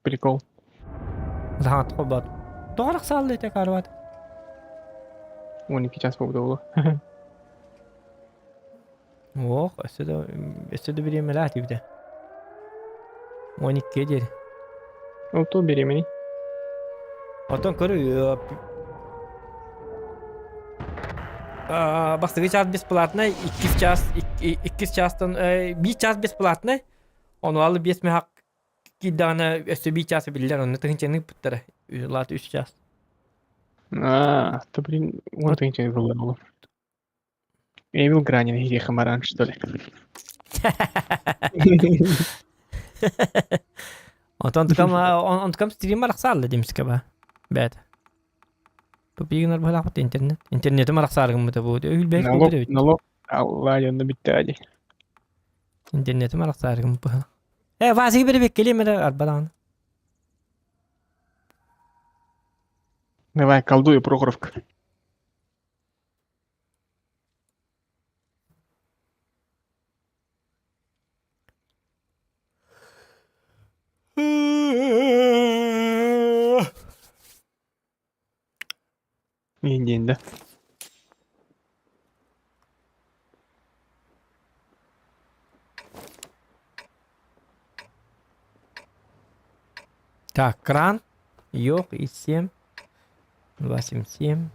Прикол. Заһаат холбоот. Тоҕо арахсаалла этэ карват? 12 час буолла. Ох, өссө да өссө да бириэмэлээх этибитэ. 12 диэри. Ол то беременный. Оттон көрү бастакы час бесплатный, иккис час иккис частан биир час бесплатный, ону алы биэс мөһөх киирдэҕинэ өссө биир час биллэр, онно тыһыынчаны ыппыттара. Лааты үс час. А, то блин, вот тыһыынчаны булла Эмил Гранин иһиэхэ баран что ли? Онтон тукам онтукам стрим арахсаалла димске ба. Бэт. Тупигин арбалаахпыт интернет. Интернетим арахсааргыммыта бу. Үл бэс Налог, налог, алла дьонно бүттэ Интернетим арахсааргыммыт. Э, Васик беребеккелем эрэ арбалаан. Давай, колдуй, Прохоровка. Индиэн да? Так, кран. Йох и 7. 277.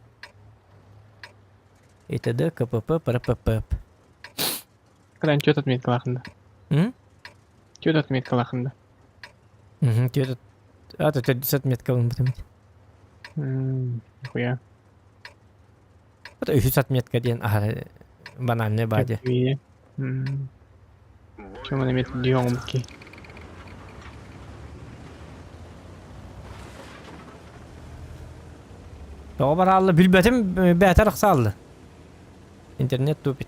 И т.д. КПП, ПРПП. Кран чё отметкалаахында? М? Чё отметкалаахында? Угу, чё А, то төрдүс отметкалын бутумит. Нихуя. Это үһүс отметка диэн аһары банальный бади. Чем он имеет съемки? Тоҕо бараалла билбэтим бээтэр ахсаалла. Интернет тупит.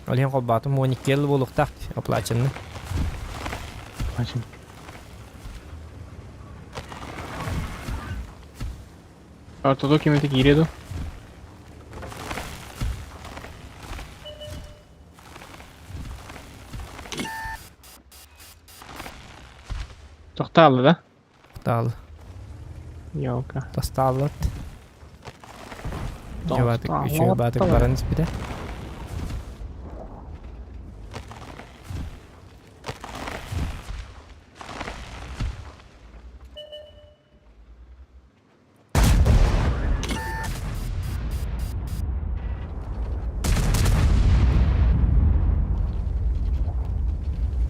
Ол иһин холбоотум 12 ел буолуохтаах оплаченный. Оплачен. Ортодо кимete киириэ дуо? Тохтаалла да? Тохтаалла. Ёлка. Тостааллат. Дьабаатык үчүгэй баатык баран испитэ.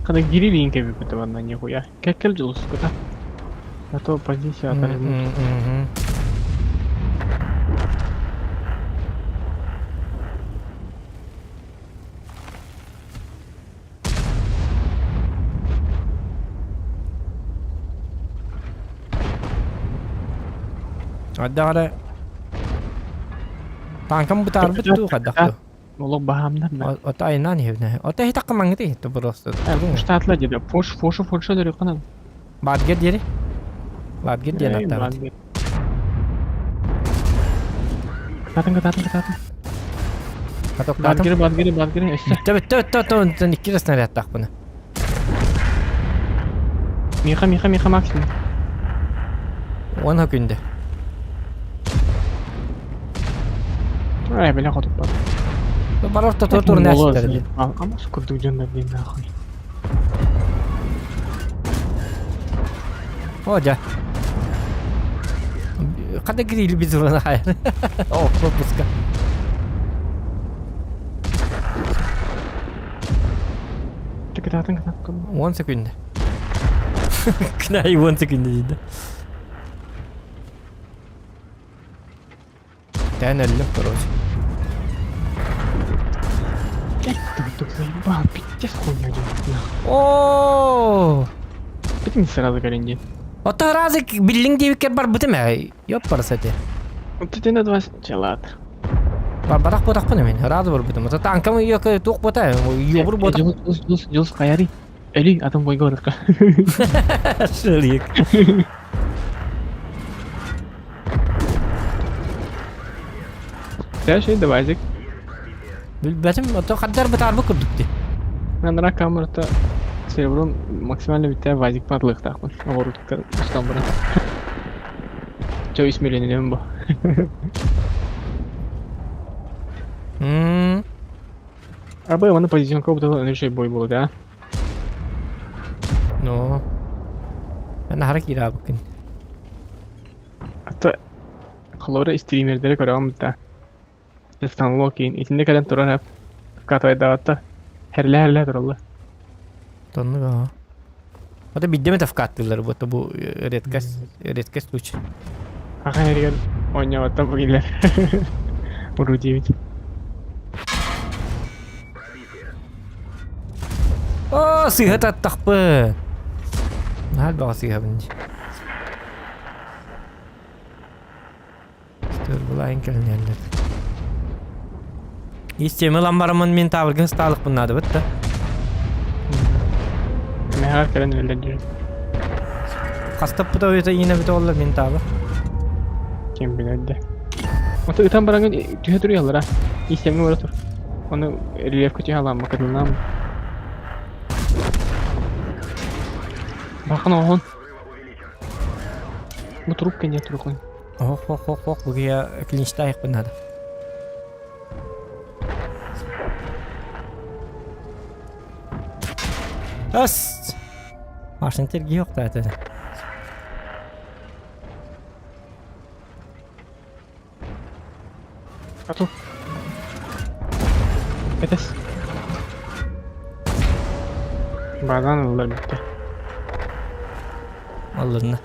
Когда гирилин кэбиппит манна нихуя. Кэккэл дьулускута. А то позиция отожмут. Хайдах эрэ Танкам бытаарбыт дуу хайдах дуу? Олох баһаамнар да. Ото айнаан иһэбинэ. Ото иһи таккамаҥҥыт иһиттэ просто. Штатла диэри. Фош, фошу, фошу диэри ханан. Баатгер диэри. Баатгер диэн аттаабыт. Кытаатын, кытаатын, кытаатын. Катоктаатым. Баатгери, баатгери, баатгери. Өссө. Бүттэ, бүттэ, бүттэ, бүттэ, онтон икки да снарядтаахпына. Миха, Миха, Миха максимум. Уон күндэ. Ай, бля, хотуппат. Бар ортотугар турун ээситтэр диэн. Амас курдук дьоннор диэн нахуй. О, дьэ. Хата гриль безурана хайар. О, пропуска. Кытаатын кытаатын. 10 секунда. Кнай 10 секунда дейді. Тэн өллүм, короче. Ты заебал, пиздец хуйня делать, нахуй. О! Это не сразу горенди. Ото разы биллиң диэбиккэр барбытым ээ. Ёппарас этэ. Вот это на два челат. Барбатах буотахпын мин. Разы барбытым. Ото танкам ёкө туох буота, ёбур буотах. Дьулус, дьулус, дьулус, хайари. Эли, атын бойга барыкка. Шырык. Дальше давайзик. Билбэтим, ото хаддар бытаарбыт курдук дии. Анара камерата Серебром максимально бүттэ вазик патлыктаахпын. Оҕуруутуктан устан баран. Чэ үс миллионинэн бу. Абы оны позиционка бутала өнүшэй бой болот а. Ну. Мен аһара киирабыккын. Ата холобура стримердери көрөҕүм да. Станлок киин итиннэ кэлэн турар эп. Катайдаҕатта. Херлэ-херлэ тураллар. Тоннук аа. Ата биддеме тавкааттыыллар буотта бу редкость редкость случай. Ахан эригэр оонньооботтор бу кинилэр. Уруу диэбит. Оо, сыыһа таттахпын. Наһаа элбэҕи сыыһабын дии. Стырбылайын кэлинэллэр. Истиэми ылан бараммын мин таабыргын ыстаалыкпын наадабыт да. Мэһэр кэлэн өллөр диир. Хастаппыта уйата иинэ бүтэ олла мин таабыр. Ким билэр да. Ото ытан бараҥын түһэ туруйаллара. Истиэмҥэ бара тур. Ону рельефка түһэ аламма кытылнаам. Бахан оһон. Бу трубка не трухлай. Ох, ох, ох, ох, бугия клинчтаайыкпын надо. Ас! Машина тергии охтаата. Ату. Этес. Бадан ыллар бүттэ. Алларына.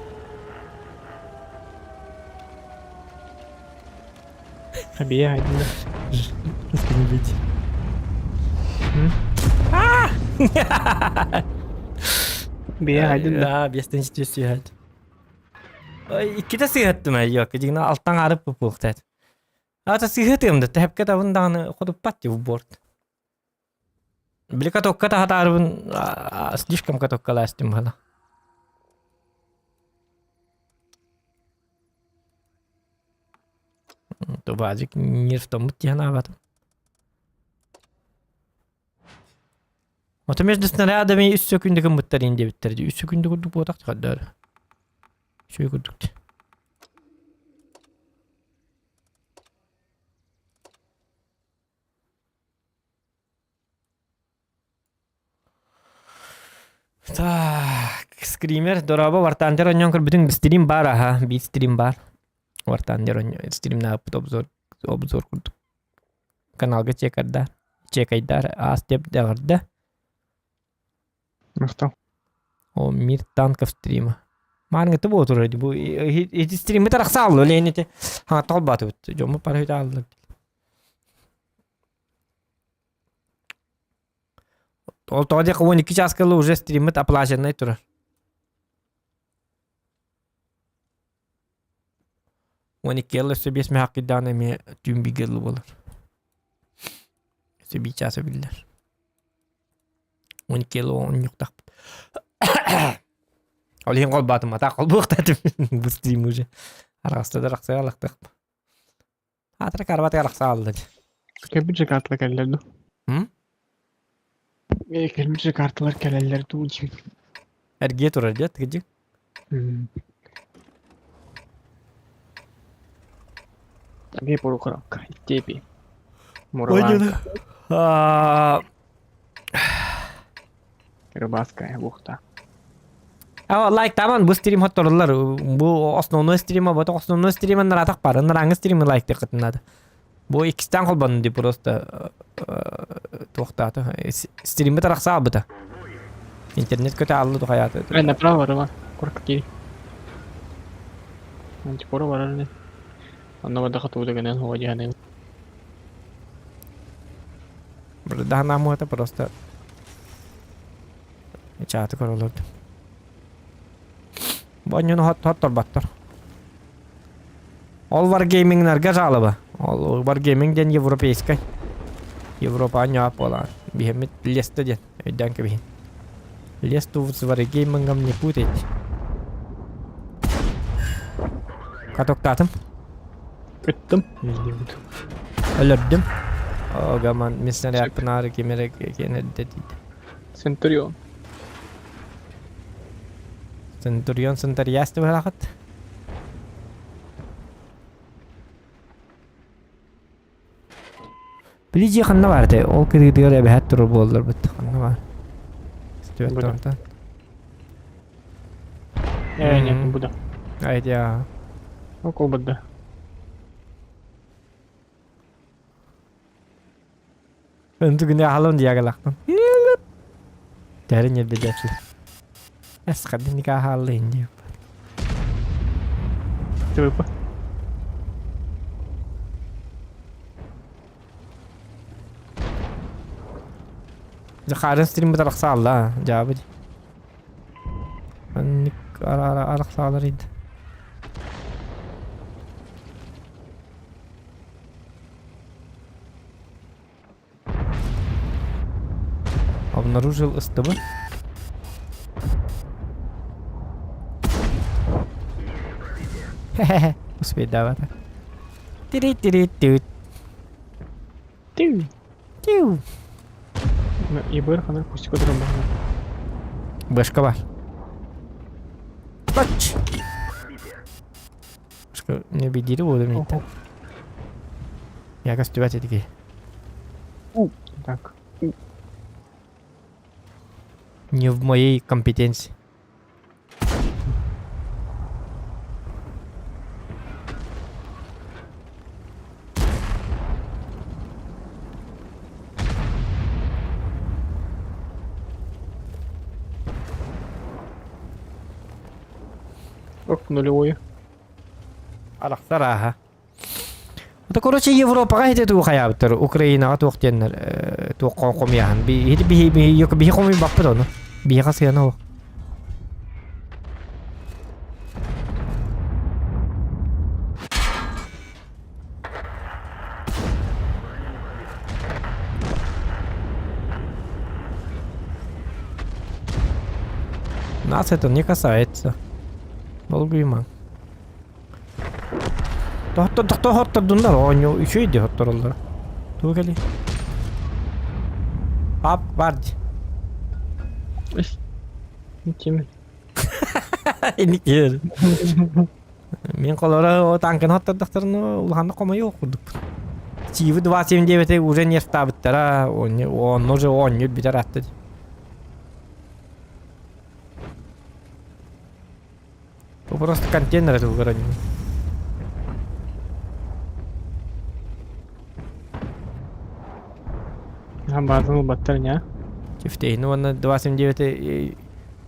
Абия айдында. Не бить. Бия айдында. Да, бестен сүйәт. Иккитэ сыыһаттым ээ, йок, дьиҥнэ алтан аарып пупуохтаат. Аата сыыһытыам да, тэһэпкэ табын даҕаны ходуппат дии борт. Били катокка таһатаарыбын слишком катоккалаастым быһыла. Тубазик нервтоммут дии санаабатым. Ото между снарядами үс сөкүндэ гыммыттар ин диэбиттэр дии. Үс сөкүндэ курдук буотах көрдөөр. Үчүгэй курдук дии. Так, скример, дорообо, вартаандер онньон көрбүтүҥ стрим баар аха, биир стрим баар. Вартаандер онньон стримнаабыт обзор обзор курдук. Каналга чекардар, чекайдар, аас деп дэҕэрдэ. Махтал. О, мир танков стрима. Маарыҥыты буо турар бу ити стримы тарахсааллы олейн ити хаҥа толбаатыбыт дьоммут пара үтэ Ол тоҕо диэххэ 12 чааска ыла уже стриммит оплаченный турар. 12 ыла өссө биэс мөһөх кирдэҕинэ эмиэ түүн бииргэ дылы буолар. Өссө биир чааса биллэр. 12 ыла оонньуохтаахпыт. Ол иһин холбоотум, атаах холбуохтаатым бу стрим уже. Араҕаста да арахсыа алахтыахпын. Аатара карбат арахсаалла дии. Кэлбит же карталар кэлэллэр дуу? М? Э, кэлбит же карталар кэлэллэр дуу диэн. Эргийэ турар дии, тыгдьык. Абе порукаракка, иттепи. Мураланка. А, Рыбацкая бухта. А лайк таман бу стрим хотторулар. Бу основной стрима, бу основной стрима наратах бар. Нараңы стримы лайк текытынады. Бу иккистен холбонну ди просто туохтаата. Стримы тарахса албыта. Интернет көтө аллы тухаяты. Ай, направо, Роман. Корка кири. Антипора барар не. Онно бадаха тууда гынан хуа дьааны. Бырдаһанааму это просто чааты көрөлөрдүм. Бу онньуну хотторботтор. Ол варгеймингнарга жалоба. Ол варгейминг диэн европейскай. Европа ньоап буолаан. Биһэммит леста диэн өйдөөн кэбиһин. Лесту с варгеймингом не путайте. Катоктаатым. Ыттым. Өлөрдүм. О, гаман, мин снарядпын аары ким эрэ киэн эрдэ тиийдэ. Центурион. Центурион Центуриас быһалаахыт. Били дьиэ ханна баар этэй? Ол кырыытыгар эбэһээт турар буолларбыт. Ханна баар? Стюарт Бу да. онтон. Э, нет, бу да. Айдя. Ол колбада. Өнтүгүнэ аһалын диагалахтан. Тәрин ербедәтлі. Әс қадын никахаллы инди. ТВП. Харын стрим бытарақса алла, жабы. Анник ара арақсалар ид. Обнаружил СТБ. Хе-хе-хе, успейдавата. Тири-тири-тют. Тю. Тю. ЕБР хана кустик отыран бағана. Башка бар. Тач! Башка не бедири болду мен. Я костюбат этики. Так. Не в моей компетенции. Ок, нулевой. Арахтар аха. Это, короче, Европаҕа ити туох хайаабыттар, Украинаҕа туох диэннэр туох хомуйаһан. Биһи биһи биһи биһи хомуйбаппыт ону. Биһиэхэ сыана ол. Нас это не касается. Долгуймаҥ. Тохтордуннар оонньуу үчүгэй дии хоттороллоро. Тугу кэлий? Пап бар дии. Ким? Инник Мин холоро танканы хоттордохторуна улаханнык хомойуох курдукпун. Тиви 279 уже нервтаабыттара, онно уже оонньуур бүтэр атты. Бу просто контейнер этилгэр Баазын ылбаттар не? Чифтейни уонна 279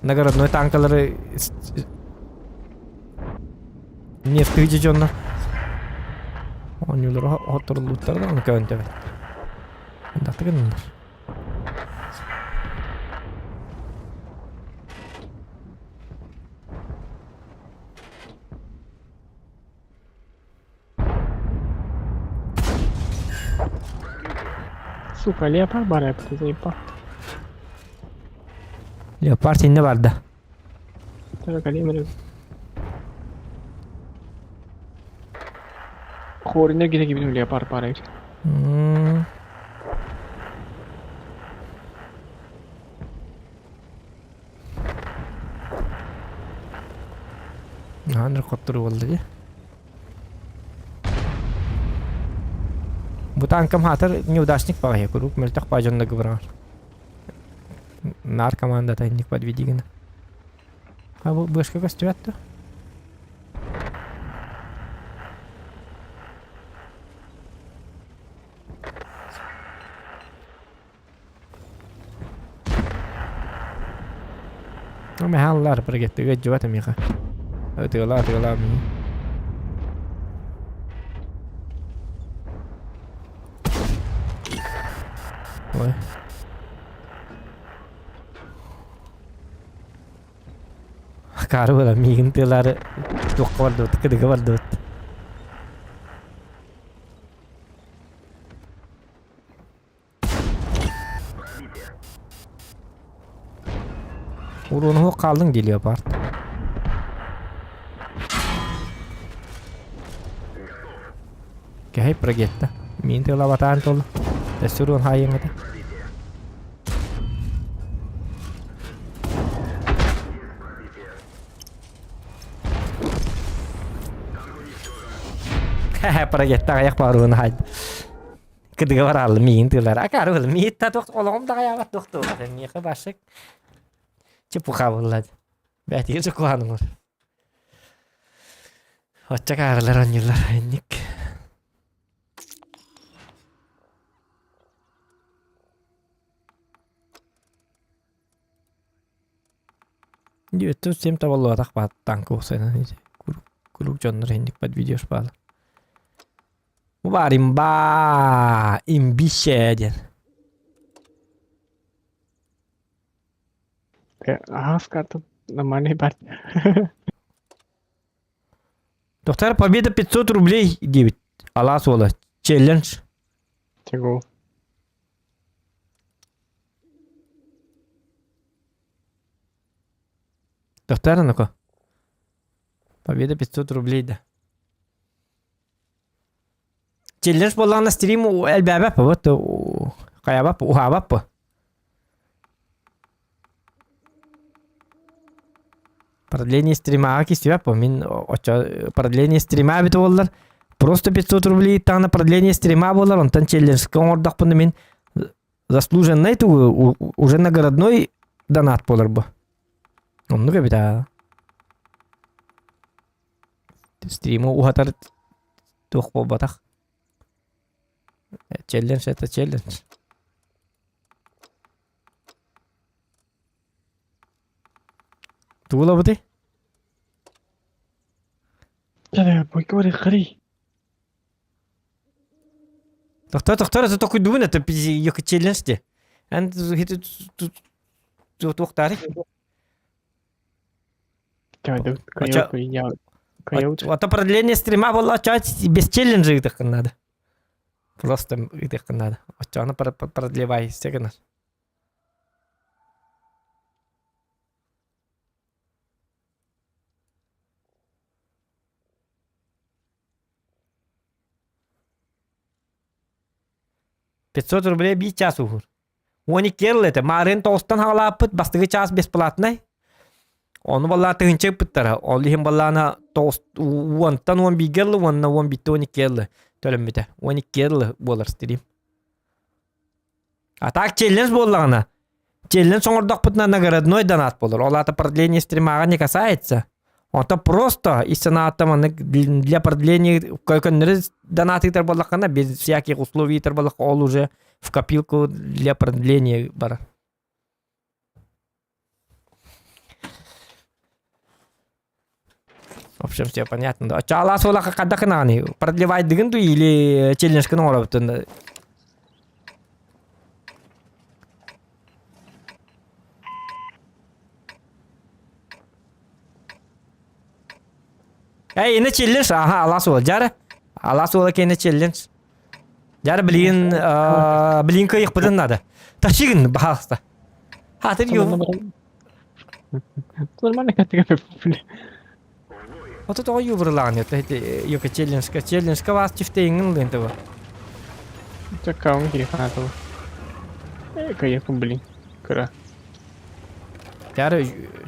нагородной танкалары нефтыгы дьоннор оонньуулара хотторуллуттар да оны көөнтөбөт. Ындахты гыннылар. Сука, леопард бар эпти заебал. Леопард инне барда. Так, алемер. Хорина гиде gibi леопард бар эбит. Наһаа хотторуу буолла дии. Бу танкам хаатар неудачник баҕайы куруук мөлтөх баа дьонно гыбыраҕар. Наар командата инник подведи гына. А бу бышка көстүбэт дуо? Мэхаллар прыгеттыга дьуат миха. Ытыала ытыала ми. Ой. Акаары буолан миигин тыалаары туохха бардыбыт, кыдыга бардыбыт. Уруонуһу хааллыҥ дии леопард. Кэһэй прогетта. Миин тыалабатаан туолла. Өссө уруон хаайыаҥ этэ. Парагетта аҕыйах баарыгын хаайд. Кыдыга барааллы миигин тыылар. Акаары был миит та туох олоҕум да аҕыйаабат туох туох. Миэхэ башык чепуха буллад. Бээтигэр чокуһаанымыр. Оччо каарылар онньулар инник. Өттүн всем табыллыбатах баат танка уопсайынан куруук дьоннор инник подведешь баала. Бу баар имба имбище диэн. Аас карта нормальный бар. Доктор, победа 500 рублей диэбит. Алаас уола. Челлендж. Чего? Доктор, ну-ка. Победа 500 рублей да. Челлендж буоллаҕына стрим элбээбэп вот хайабап уһаабап Продление стримаҕа кистибэп мин оччо продление стрима эбит буоллар просто 500 рублей даҕаны продление стрима буолар онтон челленджка оҥордохпуна мин заслуженный тугу уже наградной донат буолар бу оннук эбит аа стриму уһатар туох буолбатах челлендж это челлендж. Тугу ылабытый? Тохтоо, тохтоо, это токуйдубун, это челлендж де. Эн туохтаары? Ото продление стрима была чать без челленджа ыытыаххын надо. Просто ыытыаххын надо. Оччоҕуна продлевай гынар. 500 рублей биир час уһуур. 12 ыл этэ. Маарыын тоҕустан хаалааппыт бастакы чаас бесплатнай. Ону баллаа тыһыынча ыппыттара. Ол иһин баллаана тоҕус уонтан 11 ылы уонна 11 12 ылы төлөммүтэ. 12 ылы буолар стрим. А так челлендж буоллаҕына, челлендж оҥордохпутуна наградной донат буолар. Ол аата продление стримаҕа не касается. Онто просто ис санааттан маннык для продления көннөрү донат ыытар буоллаххына, без всяких условий ыытар буоллахха, ол уже в копилку для продления барар. В общем, все понятно. Да. Чаалаа суолаха хайдах гынаҕыный? Продлевайдыгын дуу или челленджкын оҥоробутун? Эй, ини челлендж, аха, алаас уола. Дьары. Алаас уола кэннэ челлендж. Дьары билигин, билигин кыайыахпытын надо. Тащигин, баһаалыста. Хатыр ю. Нормально каттыга Ото тоҕо юбрылаан это юка челленджка челленджка вас чифтейиҥин лыын того. Чаккаун телефонатыл. Э, кайыппын блин. Кыра. Яра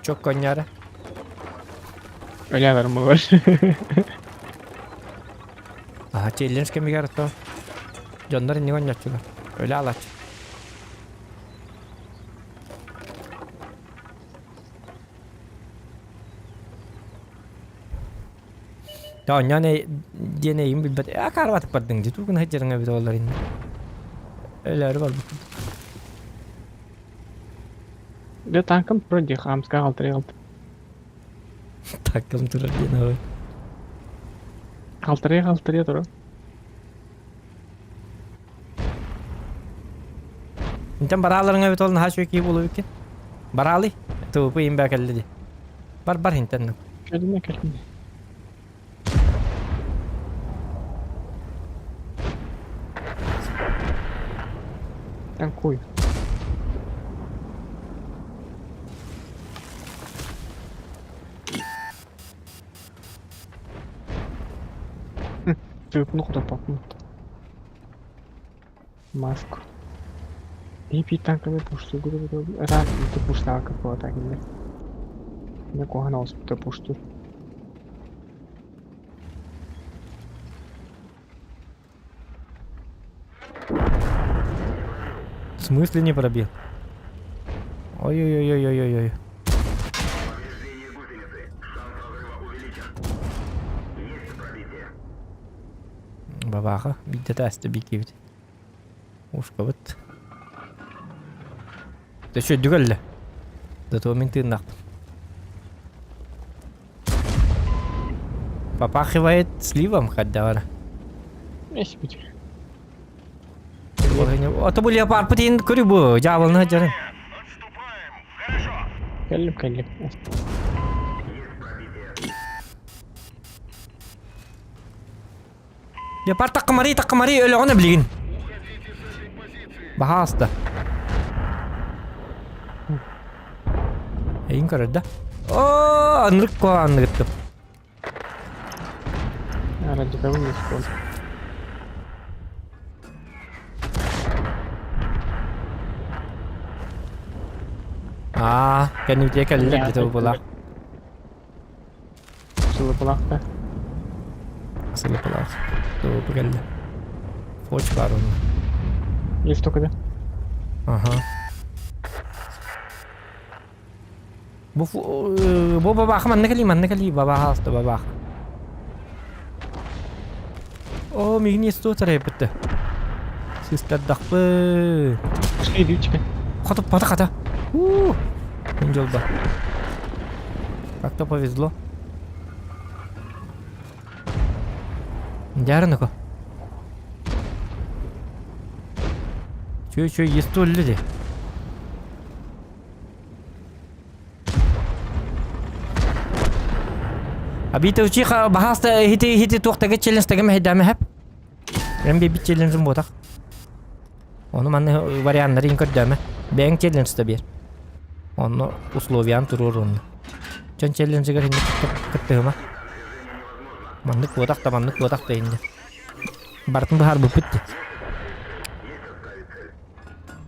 чокконняра. Өлә бар. Аха челлендж кэмигэр то дьоннор иннигэн онньоччулар. Өлө алач. Оонньоон диэн эйим билбэт ээ акаарбатык бардыҥ дии тугун сылдьарыҥ эбит олор иннэ өлөөрү барбыт Дьэ танкам турар дии хаамыска халтарый халт танкам турар диэн ой халтарый халтарый турар. Интэн барааларыҥ эбит ол наһаа үчүгэй киһи буолуо эбиккин. Бараалый? ТВП им баа кэллэ дии. Бар бар интэн. Кэлинэ кэлинэ. Танкуй. Тыыпны кудаппаппын. Маску. И танканы пушту Рак ты пуштака была так не. Не куһаҕан оҕуспута пуштур. В смысле не пробил? Ой-ой-ой-ой-ой-ой. Бабаха, биирдэ тааста биикибит. Ушкабыт. Төчө дүгөллө. Зато мин тыыннахпын. Попахивает сливом хаддавара. Эспит. Ото бу леопард иин көрү бу дьаабылны дьарын. Кэллим кэллим. Леопард таккамари таккамари өлөҕүнэ билигин. Баһааста. Эйин көрөр да. Оо, аннык куһаҕанныгыттым. Радиковым не спорт. Аа, кэннибитигэр кэллилэр дии булах. Сылыпылаах да. Сылыпылаах. Тугу кэллэ. Фоч бар онно. Есть только да? Ага. Бу бу бабаха манна кэлии, манна кэлии, бабаха аста бабаха. Оо, мигни сто тарайбытты. Сыстардахпы. Пошли, лючка. Хата, пата хата. У, дьолба. Как-то повезло. Дярныко. Чё, чё, есть люди. Абита учиха баһаста хити хити туохтага челлендж тагам хэдаме хэп. Эм би челленджим ботах. Ону манны варианнарын көрдөмө. Бэйэҥ челлендж да биэр. Онно условиян туруор онно. Чон челленджигэр инник кыттыһыма. Маннык буотах да маннык буотах да инне. Барытын быһаарбыппыт дии.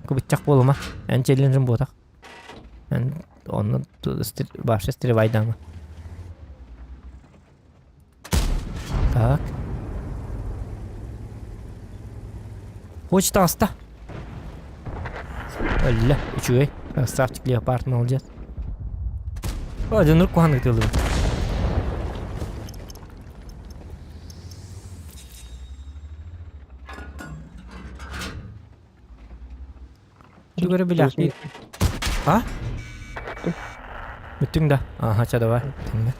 Кубыччах буолума. Эн челленджим буотах. Эн онно вообще стревайдама. Так. Хочет аста. Өллө, үчүгэй. Красавчик леопард молодец. О, дьоннор куһаҕаннык тыыллыбыт. Тугу эрэ билээхтиир. А? Бүттүҥ да? Аха, чэ давай. Тэннэ.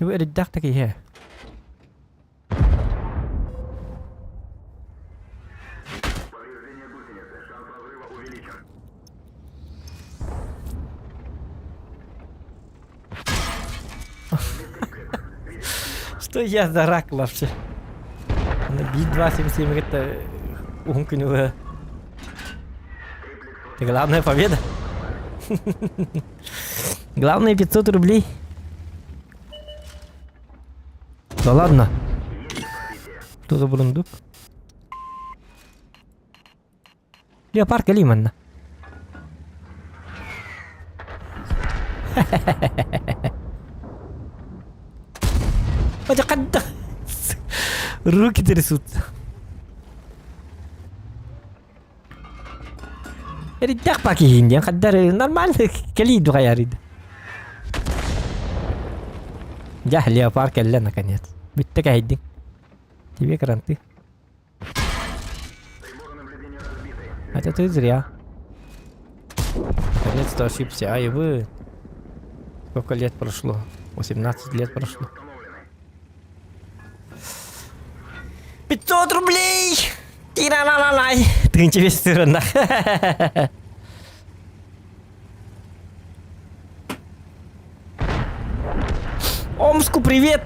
Бу эрдээх да киһи. Что я за рак вообще? Би 277 это уһун күнү Главная победа. Главное 500 рублей. Да ладно. Что за бурундук? Леопард кэлии манна. Қадда. Руки трясутся. Эриддэх пакиһин диэн хаддар нормально кэлии дуҕайарыйда. Дьэ, леопард кэллэ наконец. Бүттэ кэһэйдиҥ. Тебе кранты. Это ты зря. Наконец-то ошибся. Ай, вы. Сколько лет прошло? 18 лет прошло. 500 рублей! Тира-ла-ла-лай! Тыһыынча биэс сырынна. Омску привет!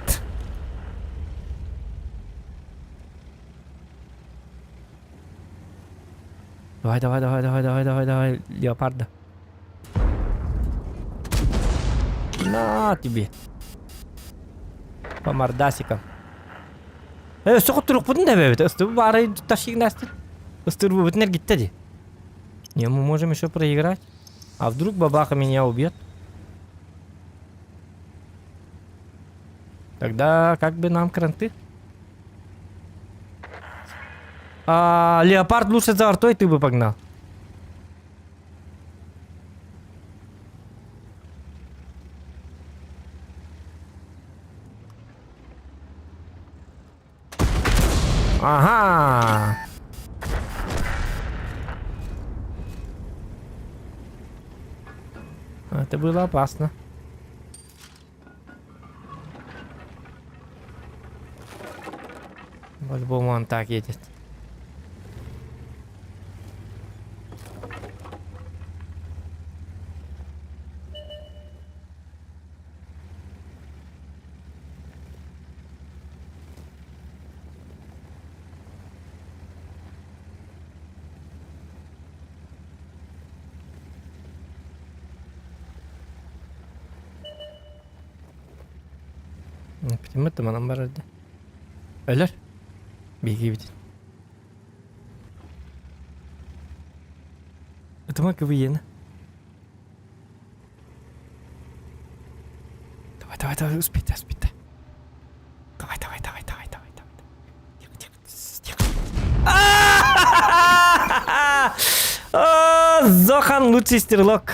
Давай, давай, давай, давай, давай, давай, давай, леопарда. На тебе. По мордасикам. Э, өссө хотторукпутун да эбэбит. Ыстыбы баары ташигнастын. Ыстырбыбытын эргиттэ дии. Не, мы можем еще проиграть. А вдруг бабаха меня убьет? Тогда как бы нам кранты? А, леопард лучше за артой ты бы погнал. Ага. Это было опасно. По-любому он так едет. Бүтүммэт манан барар да. Өлөр. Биһиги Ытыма кыбыйыны. Давай, давай, давай, успейте, успейте. Давай, давай, давай, давай, давай, давай. Тихо, тихо, тихо. Зохан лучший стрелок.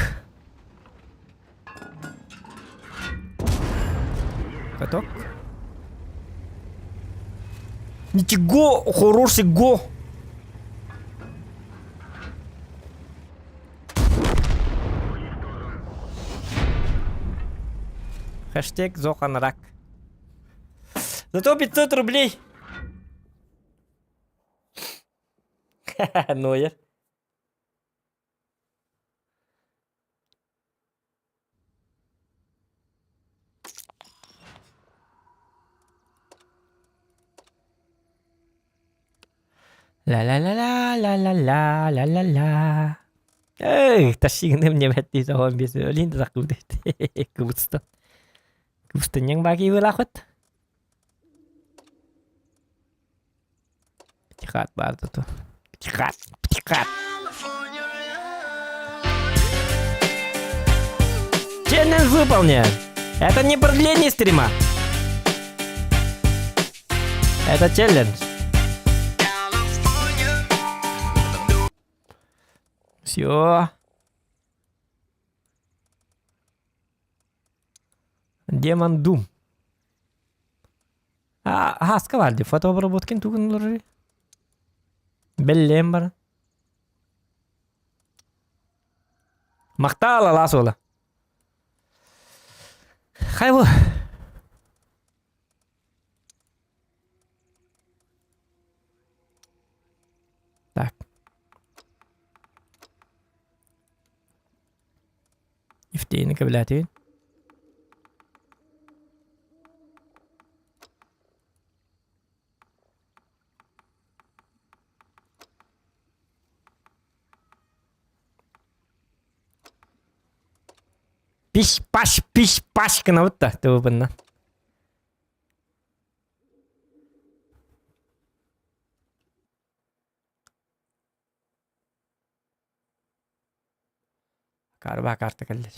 Каток. Ничего, хороший го. Хэштег Зохан рак. Зато 500 рублей. Нойер. Ла-ла-ла-ла-ла-ла-ла-ла-ла. Эй, тащигыным неметтии соһон биэс өлин да кыбыт. Кыбыстан. Кыбыстынньаҥ баки вылахыт. Птихат баар туту. Птихат, птихат. Челлендж выполнен. Это не продление стрима. Это челлендж. Все. Демон Дум. Аска бар дии фотообработкин тугун олорор Бэллээн баран. Махтаал алаас уола. Хайбу. Так. Ифтейни кэбилээтигин. Пиш-паш, пиш-паш гынабыт да тыбыбынна. Карба карта кэллэ.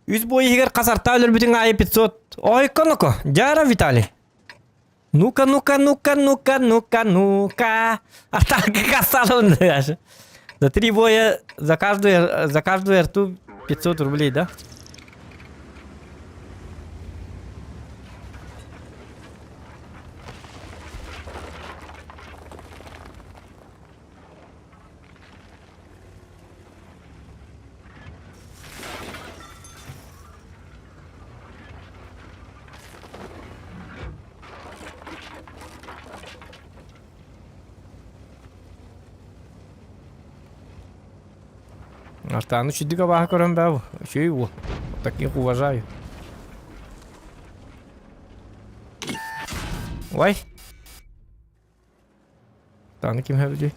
Үс бой иһигэр хасартаа өлөрбүтүҥ аайы 500. Ойко-ноко, дьара Виталий. Ну-ка, ну-ка, ну-ка, ну-ка, ну-ка, ну-ка. Атака касалон даже. За три боя, за каждую рту 500 рублей, да? Артаны үчүйдүк абааһы көрөн бээ үчүгэй уол. Таких уважаю. Ой. Таны ким хэбдий?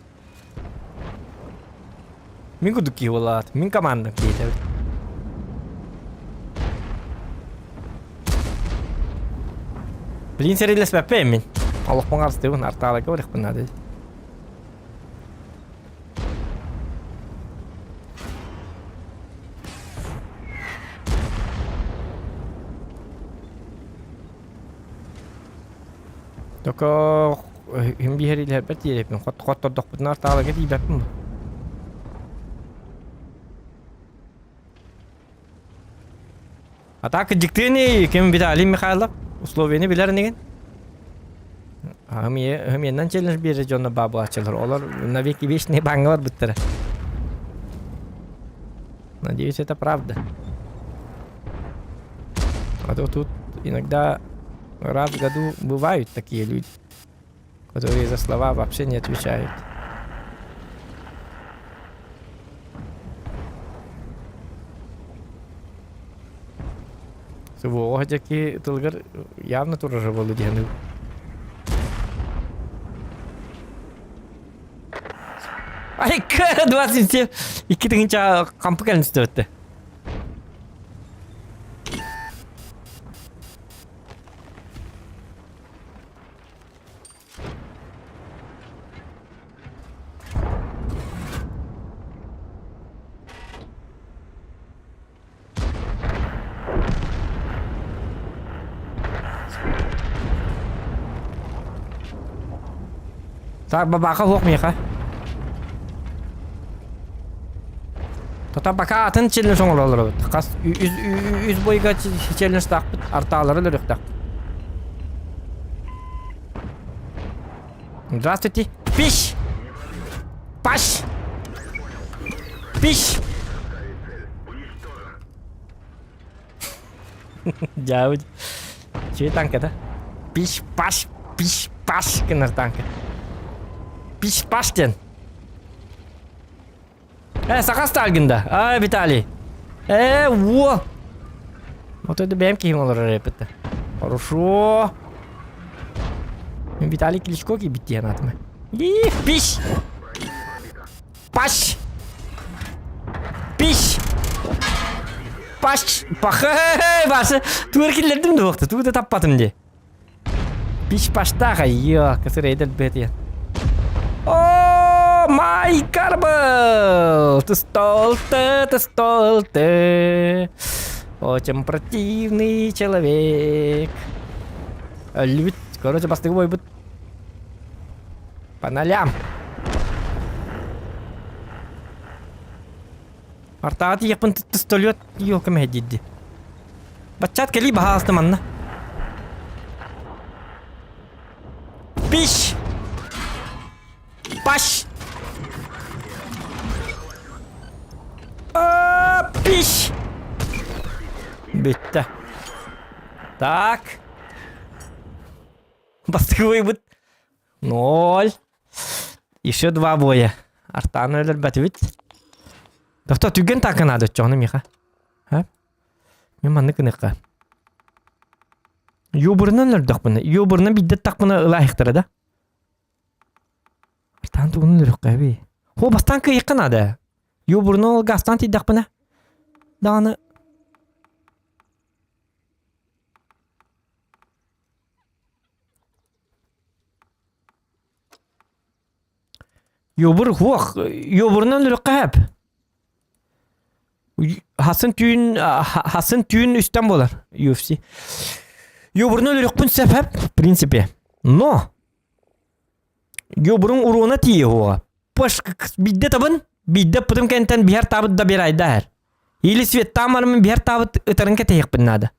Мин курдук киһи буолаат. Мин командам киһитэ эбит. Блин сэриилэспэппин мин. Олохпун харыстыыбын, артааларга барыахпын наада. Только им биһэрилэрбэт диэрэппин хоттордохпутуна артааларга тиийбэппин бу. А так дьиктини ким Виталий Михайлов условияны билэр инигин. Хымиеннан челлендж биэрэ дьонно баабылааччылар. Олор навеки вечные баҥҥа барбыттара. Надеюсь, это правда. А то тут иногда раз в году бывают такие люди, которые за слова вообще не отвечают. Суоҕа дьэки тылыгар явно турара буолу диэн Ай, 27 2 тыһыынча хампы кэлин түстүбүттэ. Так, бабаха суох миэхэ. Тота бака атын челлендж оҥороллор эбит. Хас үс бойга челленджтаахпыт, артаалары өлөрүөхтээхпит. Здравствуйте. Пищ! Паш! Пищ! Дьаабыт. Чей танка, да? Пиш паш, пиш паш гынар танка. Пиш паш диэн. Э, саха Сталгында. Ай, Виталий. Э, во! Вот это бэйэм киһим олорор эппитте. Хорошо. Виталий Кличко кийбит диэн атыма. И, пиш! Паш! Пиш! Паш! Пахай! Басы! Тугар киллэрдим да буохта. Тугу да таппатым дии. Пиш паштаха, йо, кысыр бет О, май карбл! Ты стол ты, ты стол ты. Очень противный человек. Любит, короче, бастыгы бойбут. По нолям. Артаҕа тиийэхпин пистолет елка мэһэйдиирди. Баччаат кэлии баһаалыста манна. Пиш! Паш! А, пиш! Бүттэ. Так. Бастакы бойбут. Ноль. Еще два боя. Артаны өлөрбөтүбүт. Тохто түгэн тааканаады оччоҕуна миэхэ. Ха? Мен маннык гыныахха. Юбурунан өлөрдөхпүнэ, юбурунан биирдэ тахпына ылаахтара да. Артаан тугунан өлөрөххө эбий. Хо бастаан кыайыахха наада. Юбурунан ол газтаан тиийдэхпинэ даҕаны Юбур хуох, юбурунан өлүөххэ сөп. Хасын түүн хасын түүн үстэн буолар UFC. Юбурунан өлүөхпүн сөп в принципе. Но юбурун уруона тиийэ уоҕа. Паш биирдэ табын, биирдэ пытым кэнтэн биһэр таабыт да биэрайда Или светтаан барымын биһэр таабыт ытарын кэтэһиэхпин наада.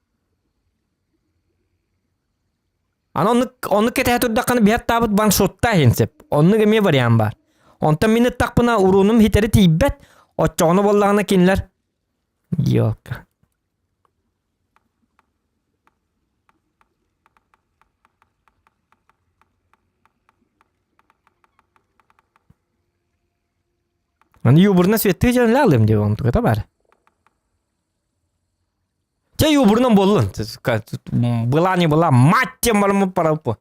Аны оннук, оннук кэтэһэ турдаххына биһэр таабыт ваншотта иһин сөп. Оннук эмиэ вариант баар. Онтон мин ыттахпына уруунум хитэри тиийбэт, оччоҕуна буоллаҕына кинилэр Елка. Аны юбурна светтыы дьон алым деп онтугата бар. Чэ юбурунан буоллун. Была не была, мать тем барымы паралпы.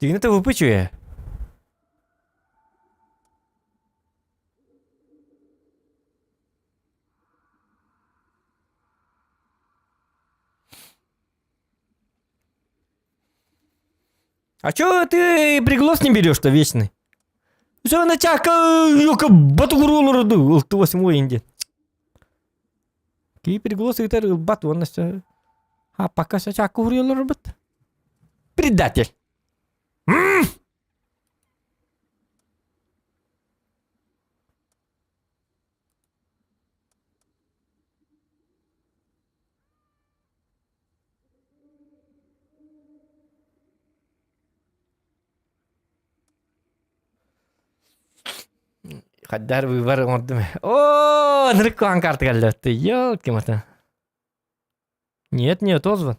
Дигини ТВП үчүгэй. А чё ты приглас не берешь-то вечный? Все на чака, ёка, батугурулурду, ылты восьмой инде. Кии приглас ыытар ылбат уонна все. А пока все чакка уруйаллар Предатель. Хаддар выбор оҥордум. Оо, ынырык куһаҕан карта кэллэ. Ёлки-мата. Нет, не отозван.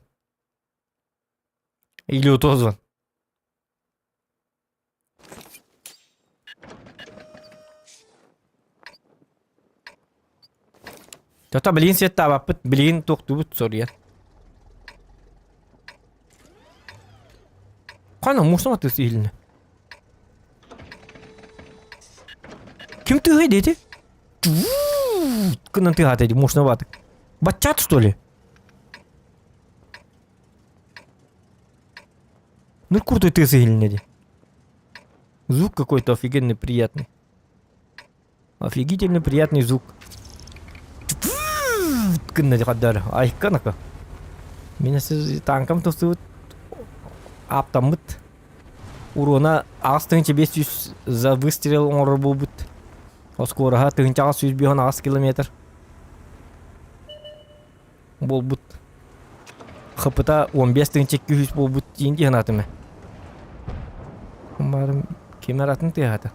Или отозван. Тото билигин светтаабаппыт, билигин туохтуубут соруйар. Хана муусам атыс иһилинэ. Ким тыаһай дети? Гынан тыаһаата дии муусна баатык. Баччаат что ли? Ну крутой тыас иһилиннэ дии. Звук какой-то офигенный приятный. Офигительно приятный звук. Гынна хаддар. Айканака. Мин танкам тустубут ааптаммыт. Уруона 8500 за выстрел оҥорор буолбут. Оскуораһа 1858 километр буолбут. ХПта 15 200 буолбут диин дии санаатым ээ. Барым ким атын тыаһата.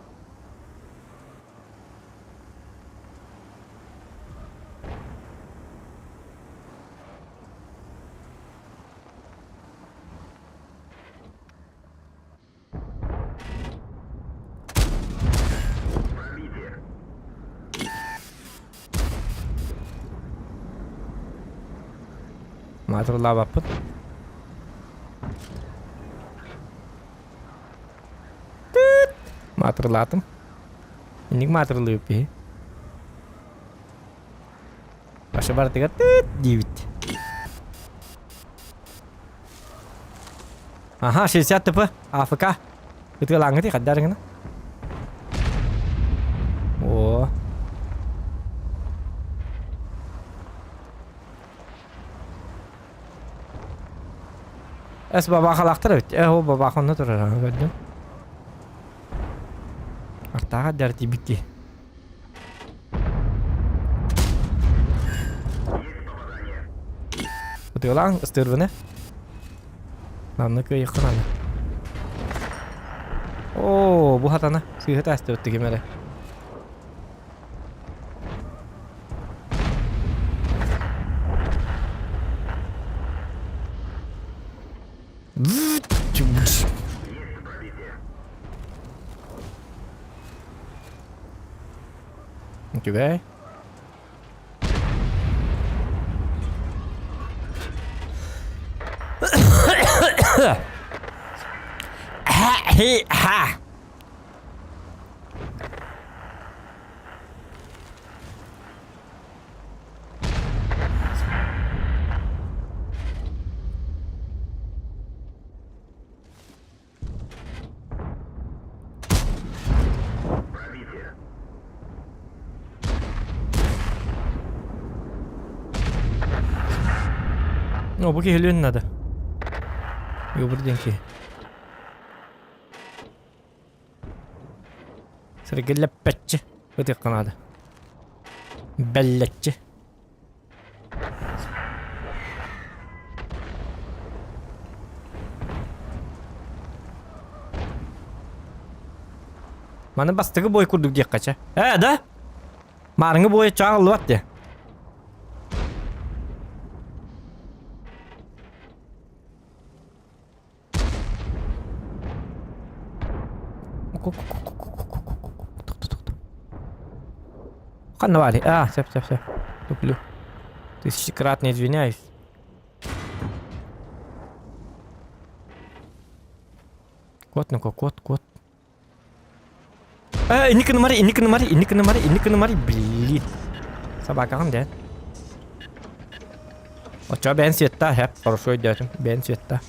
Маатырылаабаппыт. Тыт! Маатырылаатым. Инник маатырылыыбыт биһи. Аша барытыгар тыт диибит. Аха, 60 ТП, АФК. Ытыалааҥҥытый хайдарыҥына? О. Эс бабахалаахтар эбит. Э, ол бабах онно турар, көрдүм. Артааҕа дэр тиийбит Ытыалааҥ ыстыырбыны. Манна кыайыахха наада. Оо, бу хатана. Сыыһа таастыбыт ким эрэ. Үчүгэй. Ха-хи-ха. О, бу киһилиэн надо. Йобур диэн киһи. Сэргэллэппэччи ытыахха наада. Бэллэччи. Маны бастакы бой курдук диэххэ чэ. Ээ, да? Маарыҥы буойа чааҕыллыбат диэ. Ханна баарый? А, сөп, сөп, сөп. Туплю. Тысячекратно извиняюсь. Кот, ну-ка, кот, кот. Э, инник гынымар, инник гынымар, инник гынымар, инник гынымар, блин. Собакаҕын да. Оччо бэйэн света, хэп, хорошо өйдөөтүм, бэйэн света.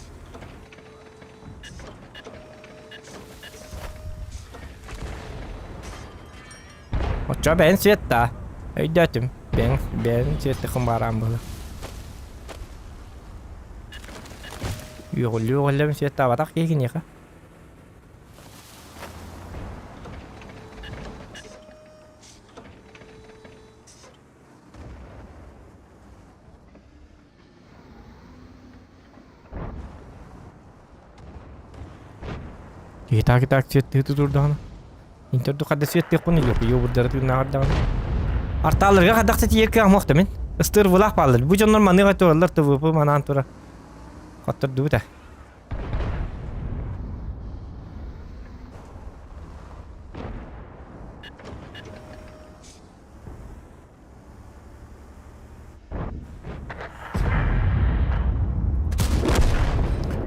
Оччо бэйэн света, өйдөөтүм, бэйэн, бэйэн света бараан буолар. Үөҕүллүү-үөҕүллэбин светтаабатах киһи киниэхэ. Киһи так светтыы тутурдаҕына Интерду хадда светтыахпын илиэхпи йобурдара тыыннааҕар даҕаны. Артааларга хадахса тиийэр кыаҕым охто мин. Ыстыыр булаах бааллар. Бу дьоннор маныга тураллар ТВП манаан тура. Хоттордубута.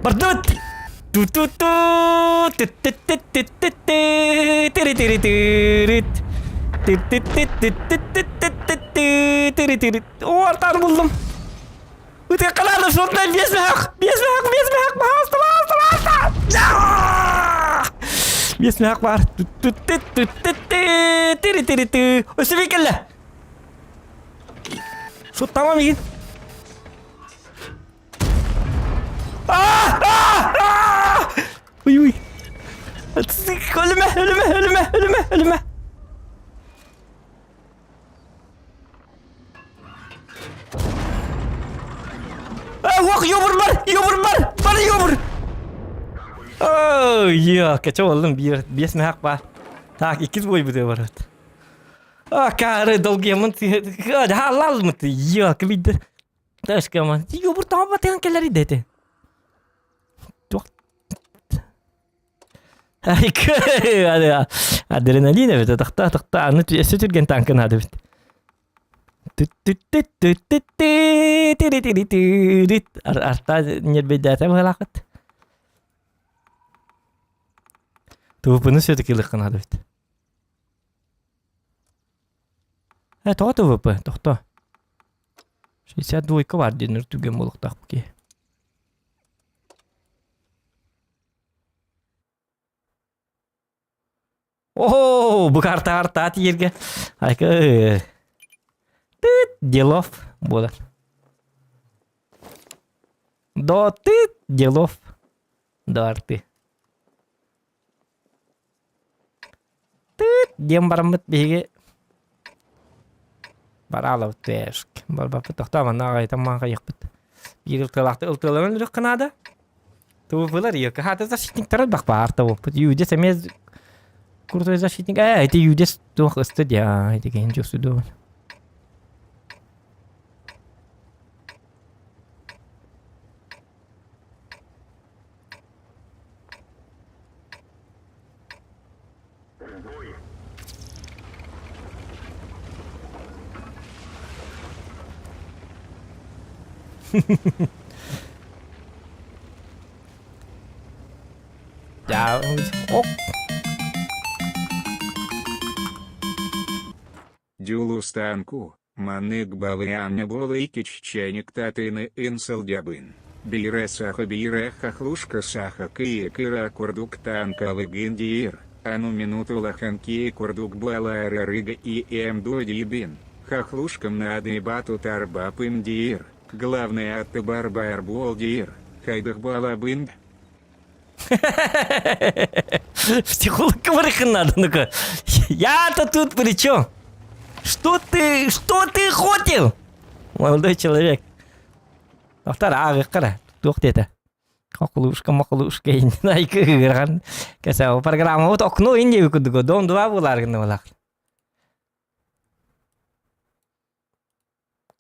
Бардыбыт! Ту-ту-ту! Тири-тири-тирит! Тири-тири-тири-тири-тири! О, артаны булдум! Ытыаккалааны суотунан биэс мөһөх! Биэс мөһөх! Биэс мөһөх! Пожалуйста, пожалуйста, пожалуйста! Биэс мөһөх баар. Тири-тири-ты. Өссө биир кэллэ. Суттама миигин. Уй уй. Өлүмэ, өлүмэ, өлүмэ, өлүмэ, өлүмэ. Уох, йобур бар, йобур бар, бар йобур. Ой, я, кача болдум, бир, бес мехак бар. Так, иккис бой бутэ барат. А, кары долгиямын, халалмыт, я, кыбидер. Ташкаман, йобур таба батыган келер иде Адреналин эбит, тахта тахта аны өссө түргэн танка наада эбит. Арта нербейдээтэ быһалаахыт. ТВПны все-таки ылыахха наада эбит. Э, тоҕо ТВП? Тохто. 62 бар диэн түргэн буолуохтаах киһи. Оо, бу карта артаат иерге. Айка тыт делов буолар. До тыт делов. До арты. Тыт диэн бараммыт биһиги бараалабыт тээшк. Барбаппыт тохтоо манна аҕайтан маахайыахпыт. Биир ылтыалаахты ылтыаланан үрүххэ наада. Тубупылар ее хата защитниктар элбэх баар табыппыт. Юдес эмиэ крутой защитник. Э, эти Юдес туох ысты дии. Эти киһин чувствую. Ja, oh. Дьулустанку, маннык балыанньа буолайкич чайник татыны ынсылдьабын, биирэ саха биирэ хохлушка саха кыйа кыра курдук танкалыгын диир, ану минуту улахан киэ курдук буолаарыга и эмду диибин, хохлушкам надо тутарбапын диир, главное аттыбар баар буол диир, хайдах буолабын Психолог говорит надо, ну-ка. Я-то тут при чем? Что ты, что ты хотел? Молодой человек. Доктор, ааҕыахха туох диэтэ? Хокулушка, мокулушка, иннайкы ыырхан. Кэсэ, программа окно инде курдук, дом два булар гына булар.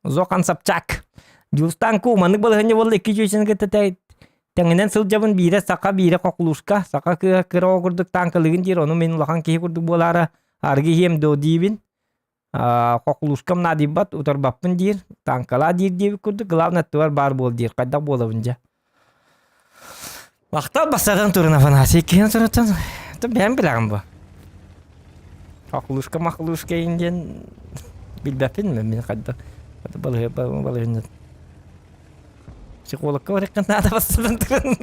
Зохан Собчак. Дьулустаан Ку маннык балаһыанньа буолла икки чүөчэни кытта тэҥинэн сылдьабын биирэ саха, биирэ хохлушка. Саха кыыһа кыра оҕо курдук тааҥкалыгын диир, ону мин улахан киһи курдук буолаары арыгы иһиэм дуо диибин. Хохлушкам наадыйбат, утарбаппын диир, тааҥкалаа диир диэбит курдук, главное аттыбар баар буол диир, хайдах буолабын дьэ. Махтал бастатан туран Афанасий киһин туруттан бэйэм билэҕин бу. Хохлушка махлушка диэн билбэппин мин хайдах балыһы балыһынньыт психологка барыаххын наада бастатан туран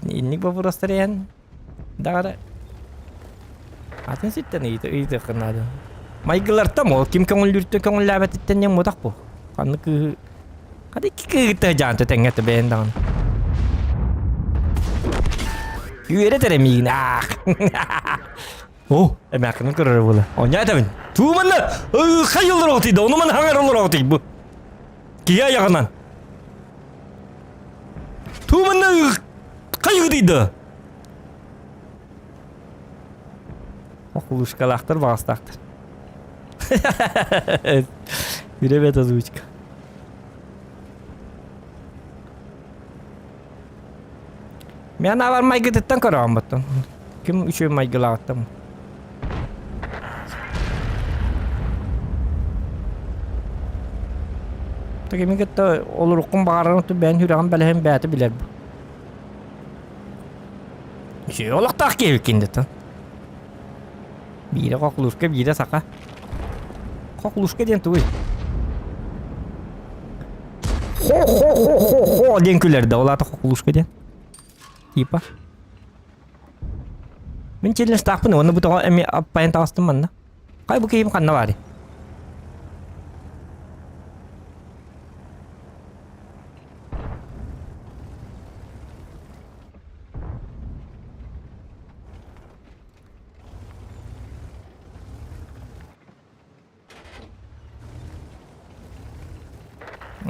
инник боппуруостар иһэн даҕары атын сиртэн ыйытыаххын наада майгылартан ол ким көҥүллүүртэн көҥүллээбэтиттэн диэн мутах бу ханнык кыыһы хата икки кыыһы дьаанта тэҥҥэ бэйэн даҕаны үөрэтэр эмиигин аах О, эмээххинин көрөрө буола. Оня этэбин. Туу манна хай олороҕутуй да, ону маны хаҥар олороҕутуй бу. Киһи айаҕынан. Туу манна хай да. Охулушкалаахтар баҕастаахтар. Билебет озвучка. Мен авар майгытыттан көрөҕүн баттан. Ким үчүгэй майгылааҕыттан. Кими кытта олоруккун баҕарарын бэйэн сүрэҕин бэлэһин бэйэтэ билэр бу. Үчүгэй олохтоох киһибиккин дэтэн. Биирэ хохлушка, биирэ саха. Хохлушка диэн тугуй? Хо-хо-хо-хо-хо диэн күлэр да, ол аата хохлушка диэн. Типа. Мин челленджтаахпын уонна бу тоҕо эмиэ аппайан таҕыстым манна. Хай бу киһим ханна баарый?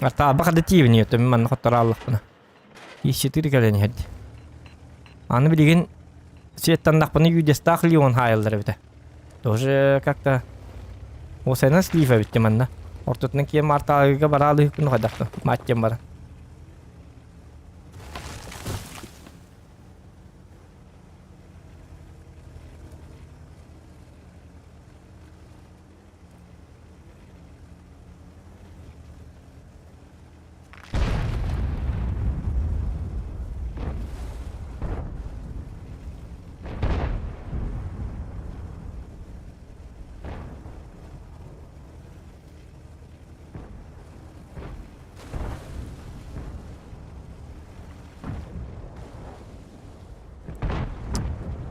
Артаабах да тиибин өтөм манна хотторааллахпына. Ищетыр кэлэн иһэрди. Аны билигин светтаннахпына юдестаах Леон хаайаллар эбитэ. Тоже как-то Осена слив эбитти манна. Ортотунан киэм артаагыга бараалыһыкпын хайдахта. Маттем баран.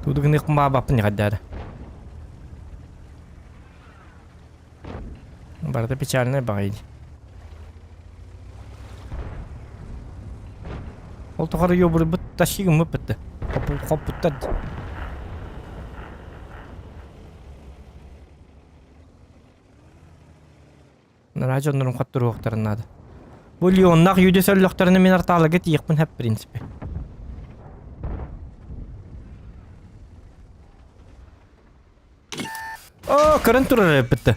Тугу гыныахпын баҕарбаппын иҕэрдээрэ. Барыта печальнай баҕайы дии. Ол тухары ёбурбут тащи гыммыт бытты. Хоппуттар дии. Наһаа дьоннорум хотторуохтарын наада. Бу Леоннаах Юдис өллөхтөрүнэ мин артааларга тиийиэхпин сөп, в принципе. О, көрөн турар эппитте.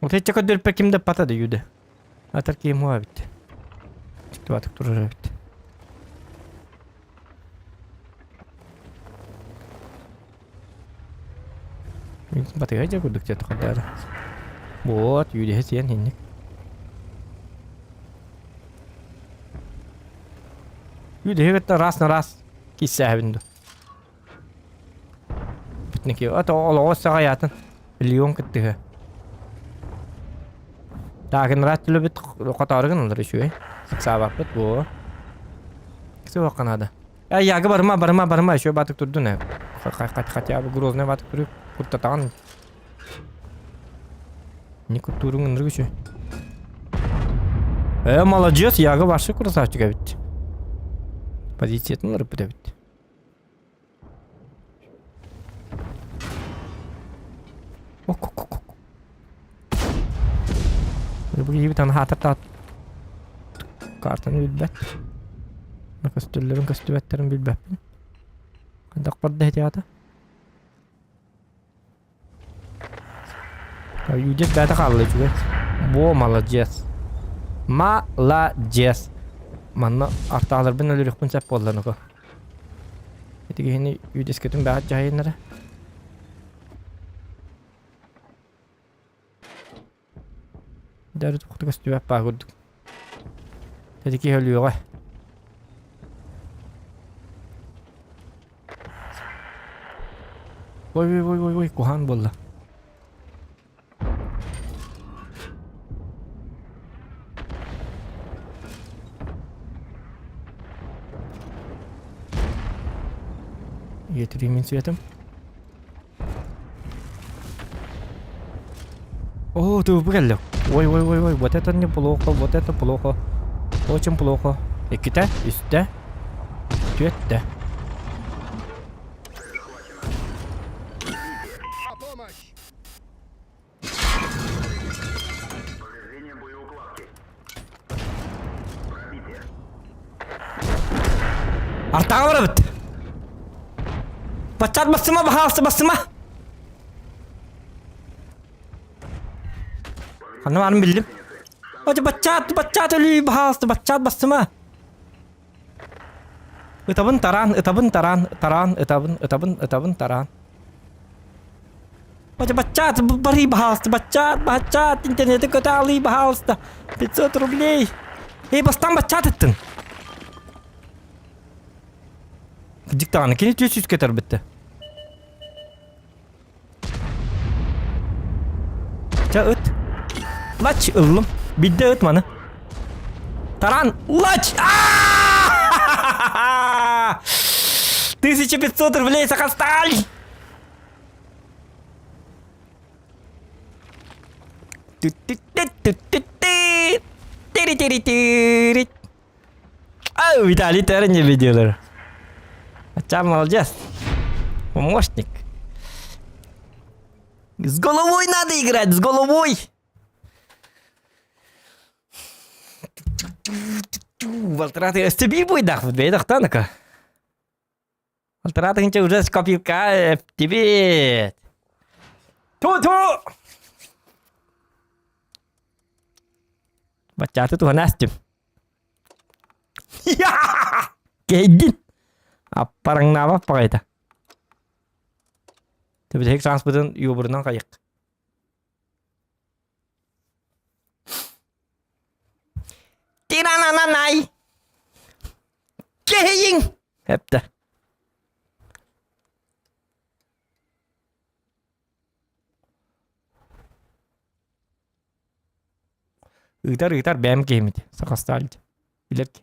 Вот эти көрдөрпө ким да пата да юды. Атар ким хуа бит. Тиктубатык турар эбит. Батыга дьэ курдук дьэ тухардаары. Вот, юдиһэ сиэн хинник. Юдиһэ кытта раз на раз киссээһэбин ду. Бүтнеки ото олоҕо саҕайаатын Леон кыттыһа. Таагынраат төлөбүт хотоору гыналар үчүгэй. Саабаппыт буо. Суох надо. Эй, яга барыма, барыма, барыма, еще батык турдун э. Хотя бы грозный батык туруп, куртатаҕын. Не куртуруҥ ынырык үчү. Э, молодец, яга вообще красавчик эбит. Позициятын ырыппыт эбит. Бу киһибит аны хаатар картаны билбэт. Көстөллөрүн көстүбэттэрин билбэппин. Хайдах барда ити аата? Юдет бэйэтэ хаалла үчүгэй. Во, молодец. Молодец. Манна артааларбын өлөрүөхпүн сөп буолла нука. Тигиһини үдэскэтин баҕат дьаһайыннара. Дары тухта көстүбэт баа курдук. Тэти киһи өлүөҕэ. Ой ой ой ой ой куһаан буолла. Гетирим мин светом. О, ты кэллэ. Ой, ой, ой, ой, вот это неплохо, вот это плохо. Очень плохо. Иккитэ, үстэ, түөттэ. Артаҕа барабыт. Баччаат бассыма, баһаалыста бассыма. Ханна баарын биллим. Ача баччаат, баччаат өлүү, баһаалыста, баччаат бассыма. Ытабын тараан, ытабын тараан, тараан, ытабын, ытабын, ытабын тараан. Бача баччаат, барый баһаалыста, баччаат, баччаат, интернети көтө алый баһаалыста. 500 рублей. Эй, бастан баччаат ыттын. Кырдьык даҕаны, кини 400 көтөрбүттэ. Ча ыт. Лач ыллым. Бидде ыт маны. Таран лач! 1500 рублей Сахасталь! Ау, Виталий тоже не видел. Хотя молодец. Помощник. С головой надо играть, с головой. Валтраты өстөбүү буйдах бэйдахтанака. Валтраты уже с копилка тебе. Ту-ту! Баччааты туһана астым. Кейдин. Аппараңнаабап баҕайыта. Төбүтэһик сааспытын юбурунан хайык. Тиранананай! Кэһэйиҥ! Эптэ. Ыытар ыытар бэйэм киһимит сахастаалдь билэр ки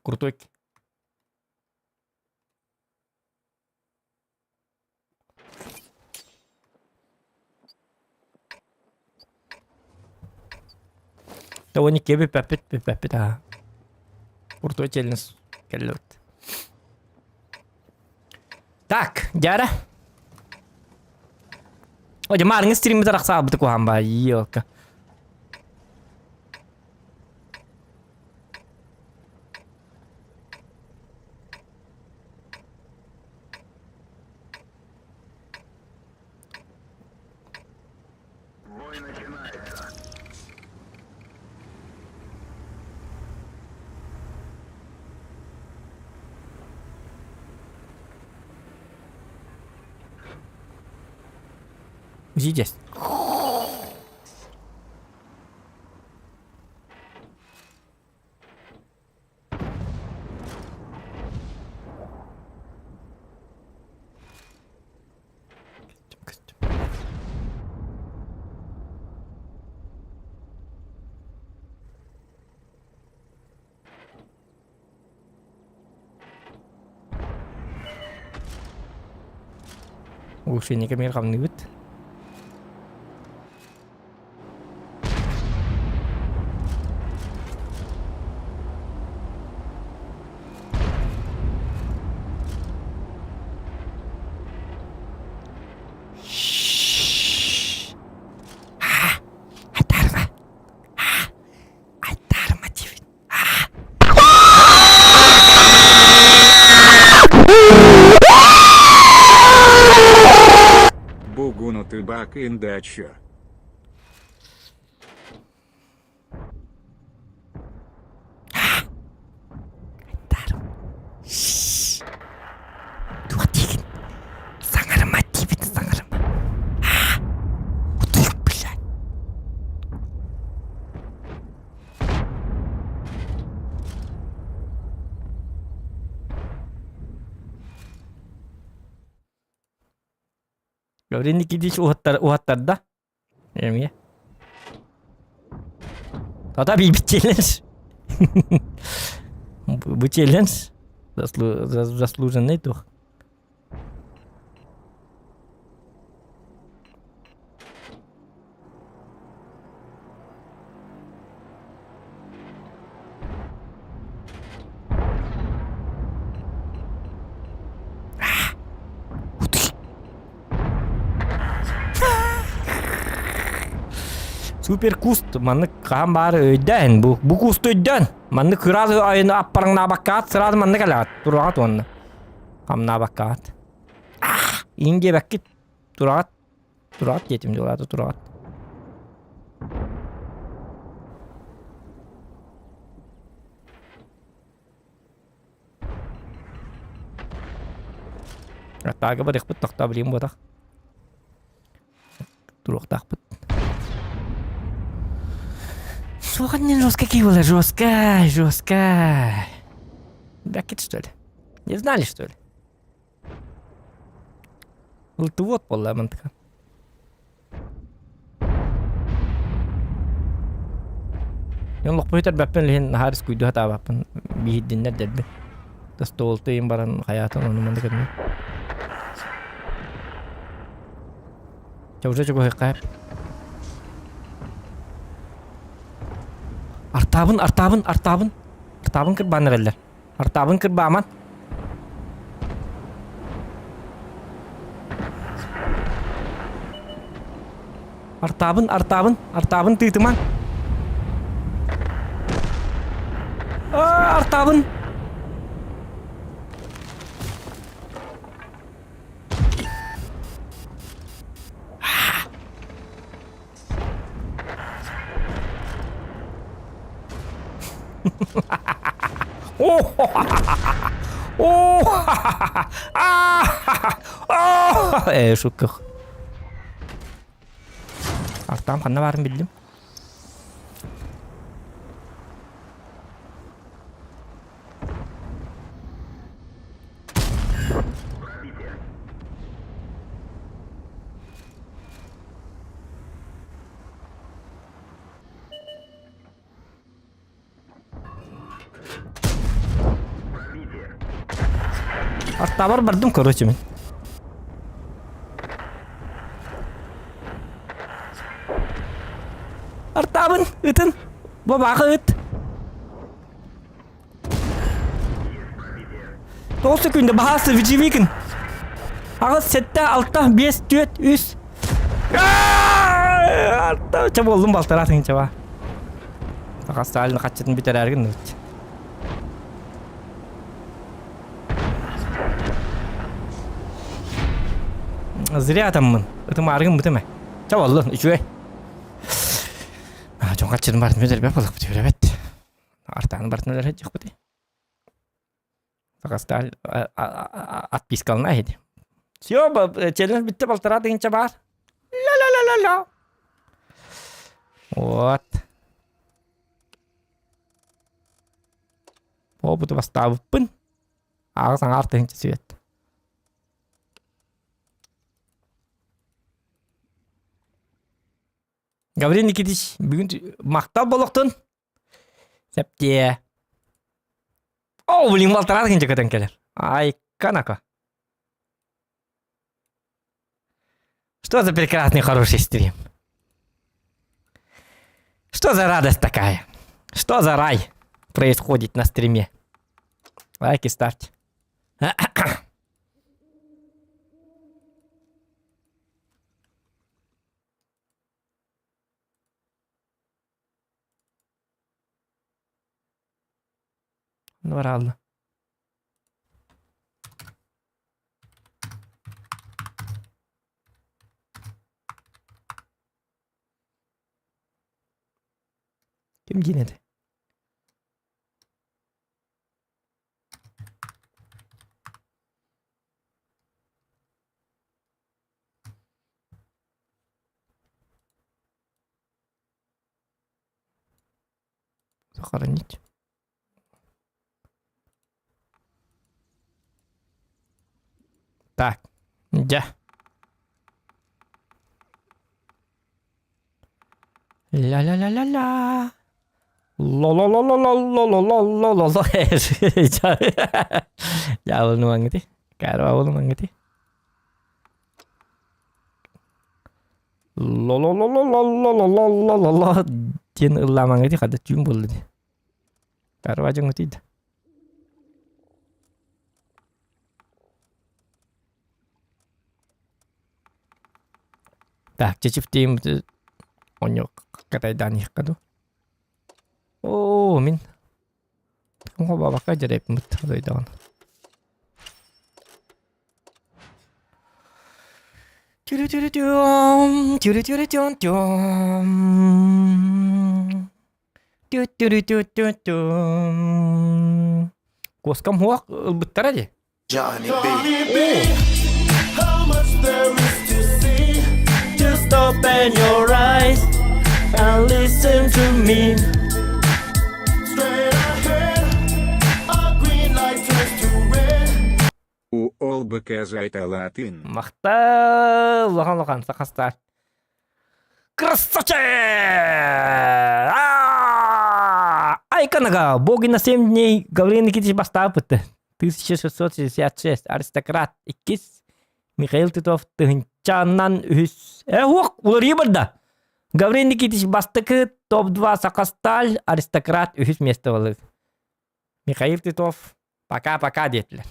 крутой Тоҕо икки бүппэппит бүппэппит аа крутой челлендж кэллибит Так, дьара. Ой, маарыҥы стриммит арахсаабыты куһаан баа, елка. Здесь. Улучшение мир хамныбыт. Айтаарма. Айтаарма диэбит. Бугуну ты бак индача. Айтаарма. Гаврил Никитич уһаттар, уһаттарда. Эмиэ. Тата биир челлендж. Бу челлендж заслуженный тух. Супер куст маннык хаһан баары өйдөөн бу бу кусту өйдөөн маннык сразу айыны аппараңнаабаккаат сразу маннык элэҕит тураҕат уонна хамнаабаккаат иин диэбэккит тураҕат тураҕат диэтим дьылаата тураҕат Атаага барыахпыт тохтоо билигин буотах. Туруохтаахпыт. Суох не жестко киевала, жестко, жестко. Бакет, что ли? Не знали, что ли? Ылтыбыт буолла мантыка. Дьон лохпуһу тэрбэппин илиһин наһаа рискуйду сатаабаппын биһирдиннэр дэрби. Тастуолтыйын баран хайаатын ону маннык гынным. Чэ уже чугуһуйха. Артаабын, артаабын, артаабын. Артаабын кырбаан эрэллэр. Артаабын кырбааман. Артаабын, артаабын, артаабын тыытыман. Артаабын. Ээ, шутках. Артам ханна баарын биллим. Артабар бардым, короче, мен. Артабын, ытын. Бабаға ыт. Тоғыз секунда, баһаасы, видживикин. Аҕыс, сэттэ, алта, биэс, түөрт, үс. Алта, ча буоллум балтараа тыһыынча Саха Сталин хаччытын бүтэрээргин нут. Зря атаммын. Ытымааргын бытым ээ. Ча боллун, үчүгэй. Дьон хаччытын барын бүтэрбэт буоллахпыт, бүтэрбэт. Артааны барытын өлөр сылдьыахпытый. Сакастаал отпискалана иһити. Все, челлендж бүттэ полтора тыһыынча баар. Ла-ла-ла-ла-ла. Вот. Опыту бастаабыппын. Аҕыс аҥаар тыһыынча сүөт. Гаврил Никитич, бүгүн махтал болохтун. Септиэ. О, блин, балтараа тыһыынча көтөн кэлэр. Ай, канака. Что за прекрасный хороший стрим? Что за радость такая? Что за рай происходит на стриме? Лайки ставьте. Баралла. Ким диэн этэ? Сохранить. Так, дьэ. Ля-ля-ля-ля-ля. Ло-ло-ло-ло-ло-ло-ло-ло-ло-ло. Дьаабылын ити. Каарабылын ити. Ло-ло-ло-ло-ло-ло-ло-ло-ло диэн ыллаамаҥ ити хата түүн буолла дии. Каарба дьоҥҥо тиийдэ. Так, чечифтиим онньу катайдаан иһиэххэ дуу. Оо, мин бабакка дьэрэппит дойдоҕун. Түрү-түрү-түм, түрү-түрү-түм-түм. Тү-түрү-тү-тү-түм. Куоскам хуох ылбыттара дии. Johnny B. How much there is to see? Just open your eyes and listen to me. Straight ahead, a green light turns to red. У ол быказайталатын. Махтал, улахан улахан сахастар. Красавчик! Айканага, боги на 7 дней Гаврил Никитич бастаабыт. 1666, аристократ иккис, Михаил Титов тыһынчанан үһүс. Э, уох, уларыйы барда. Гаврил Никитич бастакы топ-2 Сахасталь, аристократ үһүс место болыр. Михаил Титов пока-пока диэтилэр.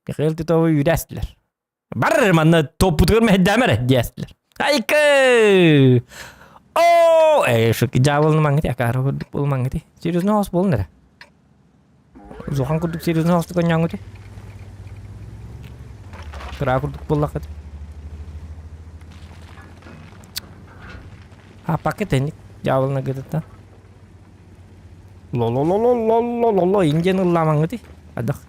Михаил Титовы үүрээстилэр. Бар манна топпутугар мэһэйдээмэ эрэ диэстилэр. Айкы! Оо! Э, шуки дьаабылны маҥҥыти, акаары курдук буолмаҥҥыти. Серьезно хос буолун эрэ. Зохан курдук серьезно хостук онньоҥҥути. Кыра курдук буоллаххыт. А пакет энник дьаабылна гытыттан. Ло-ло-ло-ло-ло-ло-ло индиан ыллаамаҥҥыти. Адах.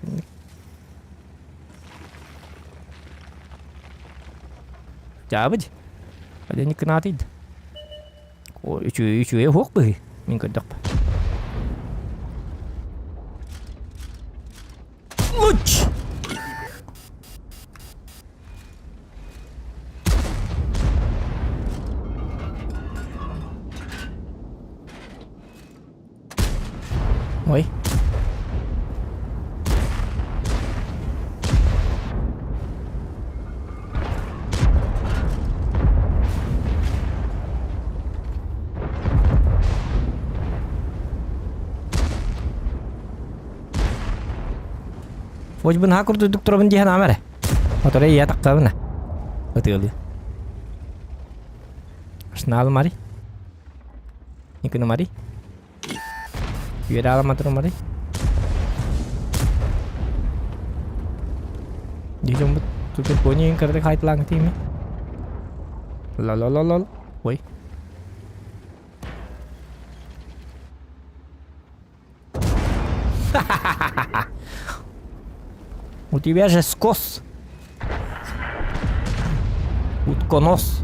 Дьаабыт. Один кынаатыйда. О, үчүгэй үчүгэй уһуох быһыы. Мин көрдөхпө. Луч! Ой. Хоть бы наһаа курдук турабын диэн аам эрэ. Моторе ийэ тахтабына. Ытыалыы. Арсенал мари. Никына мари. Үөрэ аламатыр мари. Дьоммут супер пони кырдык хайтылаан тиими. Лол-лол-лол. Ой. У тебя же скос. Утконос.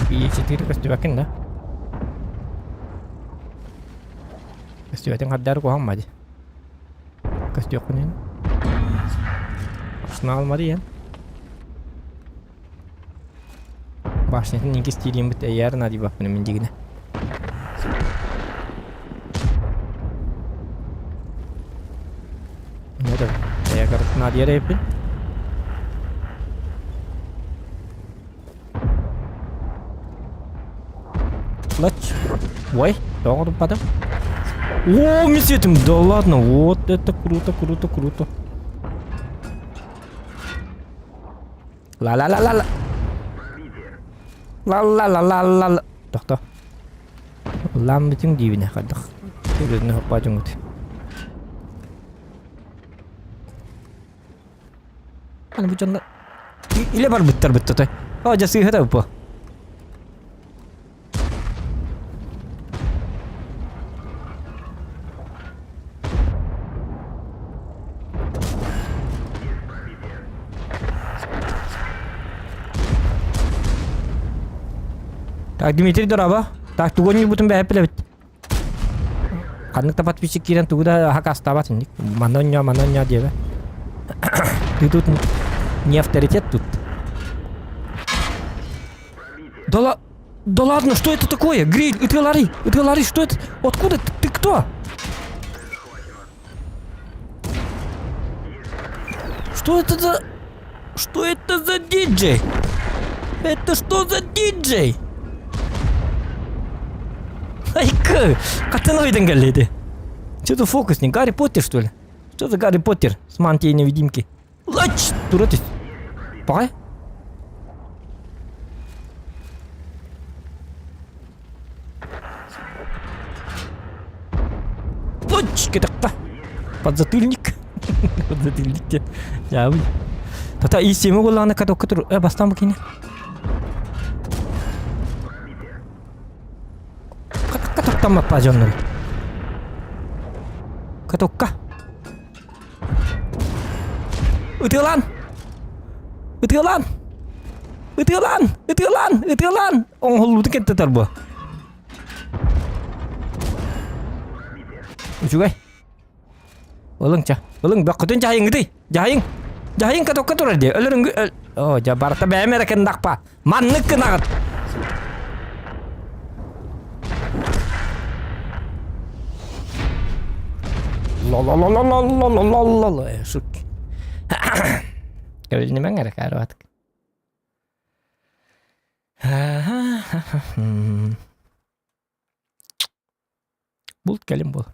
И4 көстүбэккин да? Көстүбэтин хардары куһаҥ мади. Көстүөххүнэн. Арсенал мади эн. Башнятын иккис киирииммит эйээр наадыйбаппын мин дигинэ. Не эйэ наадыйар эбиппин. Лач. Ой, тоҕо туппатым? О, мин сиэтим. Да ладно, вот это круто, круто, круто. Ла-ла-ла-ла-ла. Ла-ла-ла-ла-ла. Тохто. Лам бүтүн диибинэ хайдах. Серьезно хоппа дьоҥут. Аны бу дьоннор илэ барбыттар бытта О, дьэ сыыһа бу. Так, Дмитрий дорообо. Так, тугу оонньуурбутун бэйэп билэбит. Ханнык да подписчик киирэн тугу да хакастаабат инник. Маны оонньоо, маны оонньоо диэбэ. Ты тут не авторитет тут. Да, ла... да ладно, что это такое? Гриль, ытыаларый, ытыаларый, что это? Откуда ты, ты кто? Что это за... Что это за диджей? Это что за диджей? Айка, хантан ойдан кэллэ Что за фокусник? Гарри Поттер, что ли? Что за Гарри Поттер с мантией невидимки? Лач! Тура түс. Баҕай. Лач! Кэтэххэ. Подзатыльник. Подзатыльник диэн. Дьаабый. Тата иисиэмэ буоллаҕына катокка тур. Э, бастаан бу кини. Катоктаммаппа дьоннор. Катокка. Ытыалаан! Ытыалаан! Ытыалаан! Ытыалаан! Ытыалаан! Оҥоһуллубутун кэттэтэр бу. Үчүгэй. Ылыҥ ча. Ылыҥ бөххүтүн дьаһайыҥҥытый. Дьаһайыҥ. Дьаһайыҥ катокка турар дии. Өлөрүҥгү өл. Оо, дьэ барыта бэйэм эрэ кындахпа. Маннык гынаҕыт. Ло-ло-ло-ло-ло-ло-ло-ло-ло. Шутки. Кэбилнимэҥ эрэ кааруатык. Булт кэлин буол.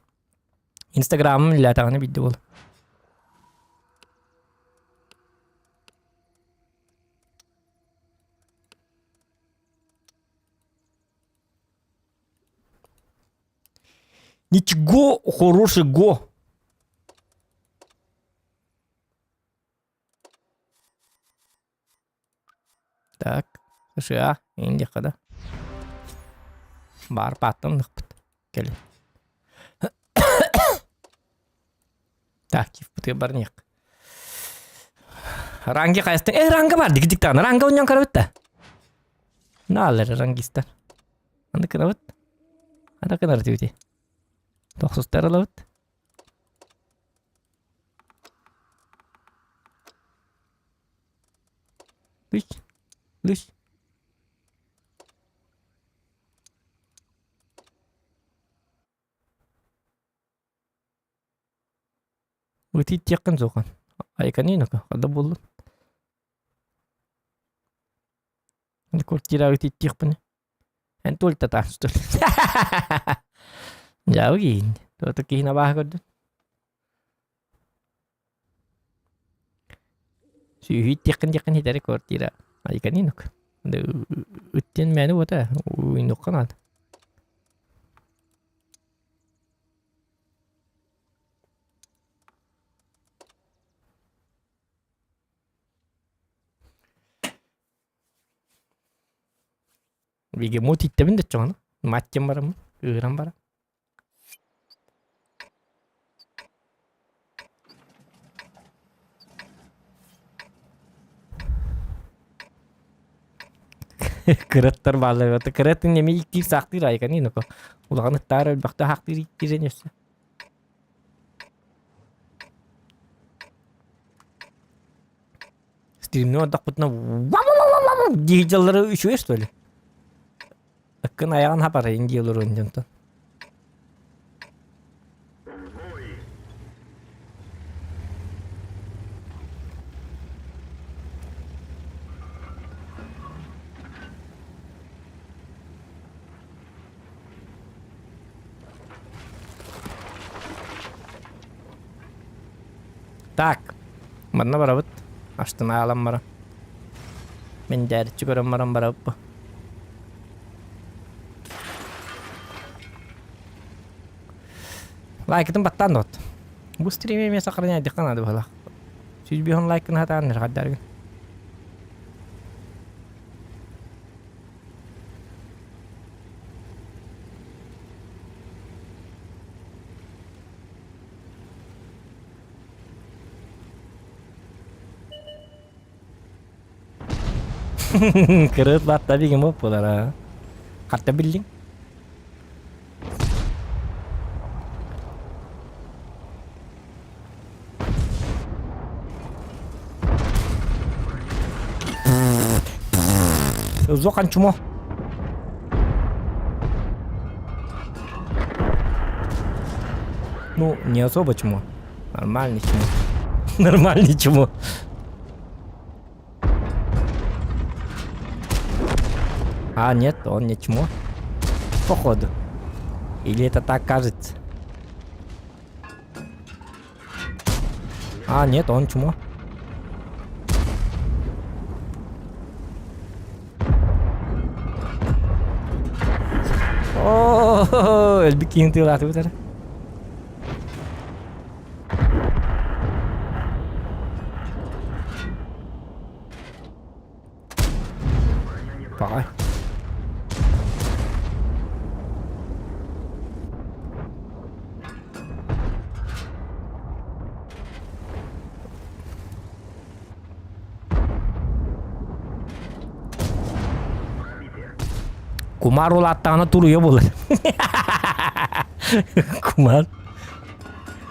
Инстаграмым үлэлээтэҕинэ биирдэ буол. Ничего хорошего. Так, США, индиэххэ да. Баар пааттан ылыахпыт. Кэлин. Так, кииппытыгар баран иһиэх. Ранги хайастың? Э, ранга бар, дик диктаҕына. Ранга онньон көрөбүт да. Наалар рангистар. Аны кынабыт. Аны кынар тибити. Тохсустар ылабыт. Лыщ. Лыщ. Ытыйтиэххин суохан. Айканинока, хада буоллун. Квартира ытыйтиэхпин. Эн туолта таас что ли? Дьаабы киһин. Туота киһин абааһы көрдүн. Сүүһүйтиэххин диэххин итэри квартира. Айканинок. Ыттен мэни буота. Уйнукка наада. Бегемот иттэбин да чоҕону. Маттем бараммын, ыыран барам. Кыраттар бааллар. Кыратын эми иктиир саахтыыр айкани ноко. Улахан ыттаар өлбөхтө хаахтыыр иктиирен өссө. Стримни ордохпутуна дии дьаллары үчүгэй что ли? Ыккын айаҕын хапарайын дии олоруон дьонтон. Так, манна барабыт. Астына аалан баран. Мин дээриччи көрөн баран барабыт бу. Лайкытын баттаан да Бу стриме эмиэ сохраняйдыхха наада быһалаах. 105 лайкын хатаан нырҕардаргын. Кырыт латта бигин буолар а. Харта биллиҥ. Зохан чмо. Ну, не особо чмо. Нормальный чмо. Нормальный чмо. А, нет, он не чмо. Походу. Или это так кажется? А, нет, он чмо. Оо, өлбүт киһини тыылаатыбыт эрэ. Баҕай. Кумар улааттаҕына туруйа буолар. Кумар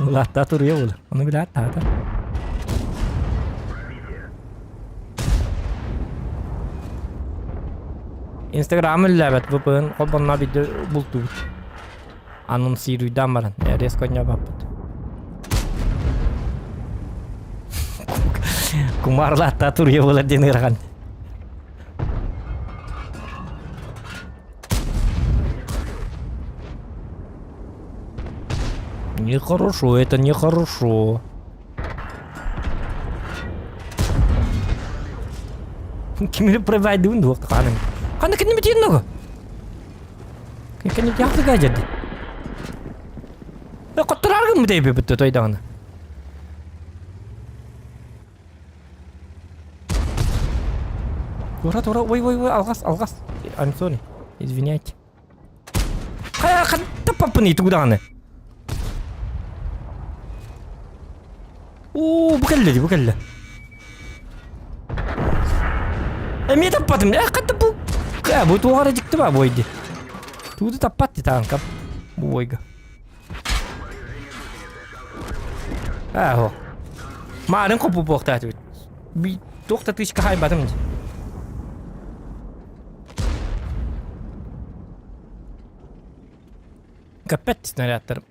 улаатта туруйа буолар. Ону билээт таата. Инстаграм үллээбэт VPN холбонно биирдэ бултуубут. Анонсируйдаан баран резко баппыт. Кумарлаатта туруйа буолар диэн ыарахан. Нехорошо, это нехорошо. Кимири провайдыбын дуо ханым. Ханна кинини битиин ногу? Кини яхты гажады. Коттураргын бу битте тойдагына. Тура тура ой ой ой алгас алгас. I'm sorry. Извиняйте. Хайа хатта паппын итугдааны. Оо, бу кэллэ дии, бу кэллэ. Эмиэ таппатым. Э, хатта бу. Э, бу туох эрэ дьикти баа буой дии. Тууду таппат дии таанкам. Бу буойга. Ээ, хо. Маарын хоппу буохтаатыбыт. Би туох да тыычка хаайбатым дии. Капец снарядтар.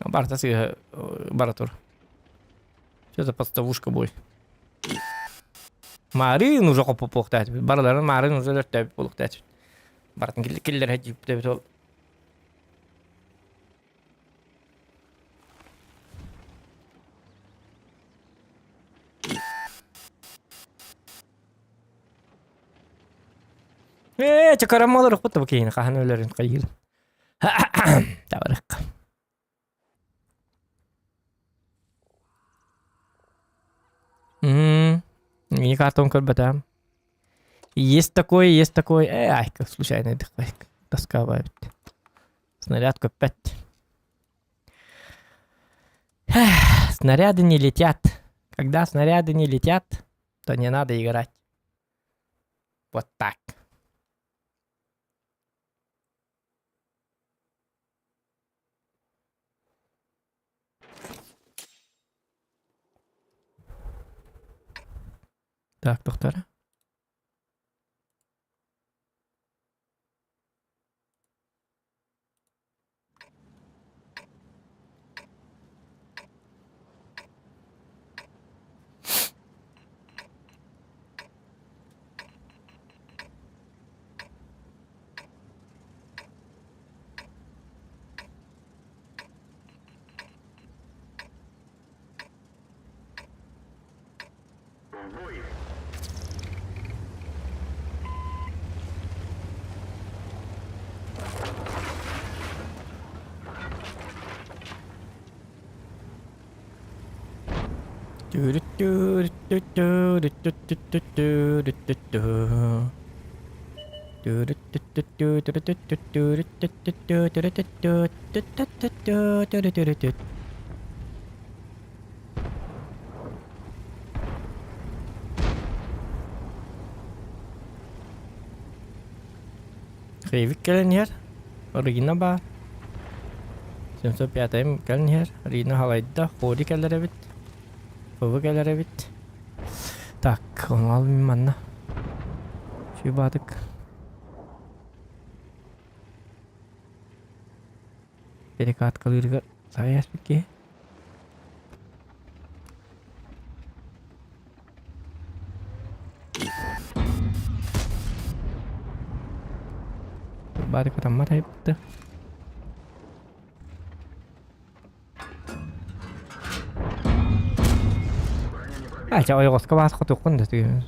Барта сыыһа бара тур. Что за подставушка бой? Маарыын уже хоппопуохтаатыбыт. Барыларын маарыын уже өлөртөөбүт буолуохтаатыбыт. Барытын киллэрэ дьиптээбит ол. Ээ, чакарамалар укпут бу киһини хаһан өлөрүн хайыыр. Табарык. Мм, мини картон көрбөтөм. Есть такой, есть такой. Э, ай, случайно тоска бит. Снаряд көппөт. Снаряды не летят. Когда снаряды не летят, то не надо играть. Вот так. Так, доктор. Хревик кэлэн иһэр, Рина баар. 705 кэлэн иһэр, Рина халайда, Хори кэлэр эбит, ФВ кэлэр эбит. Так, ону ал мин манна. Чуй баатык. Перекаткалыырыгар сайаспыт киһи. Бары кытаммат айыпты. Ача ойоҕоско баас хотуоххун да түгэн.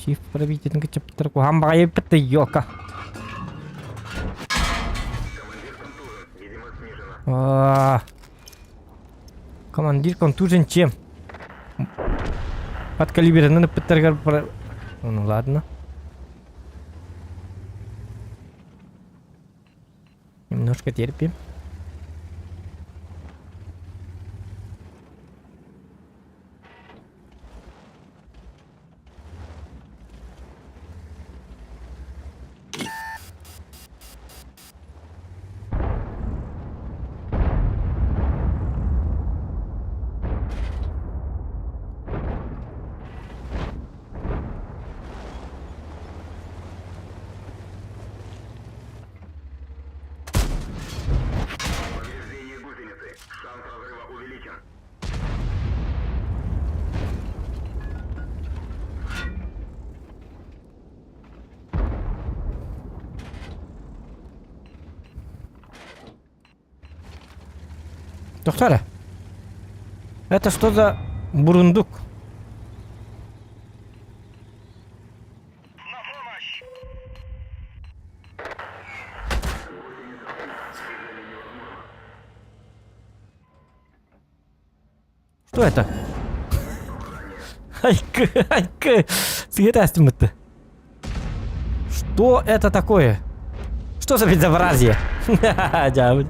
Чиф пробитиетин кыччаппыттар куһаан баҕайыппыт да ёлка. А, Командир контужен чем? Подкалиберынан ыппыттарыгар Ну ладно. Немножко терпим. Доктора, это что за бурундук? Что это? Айкы, айкы. Сыгытастымытты. Что это такое? Что за безобразие? Дьабын.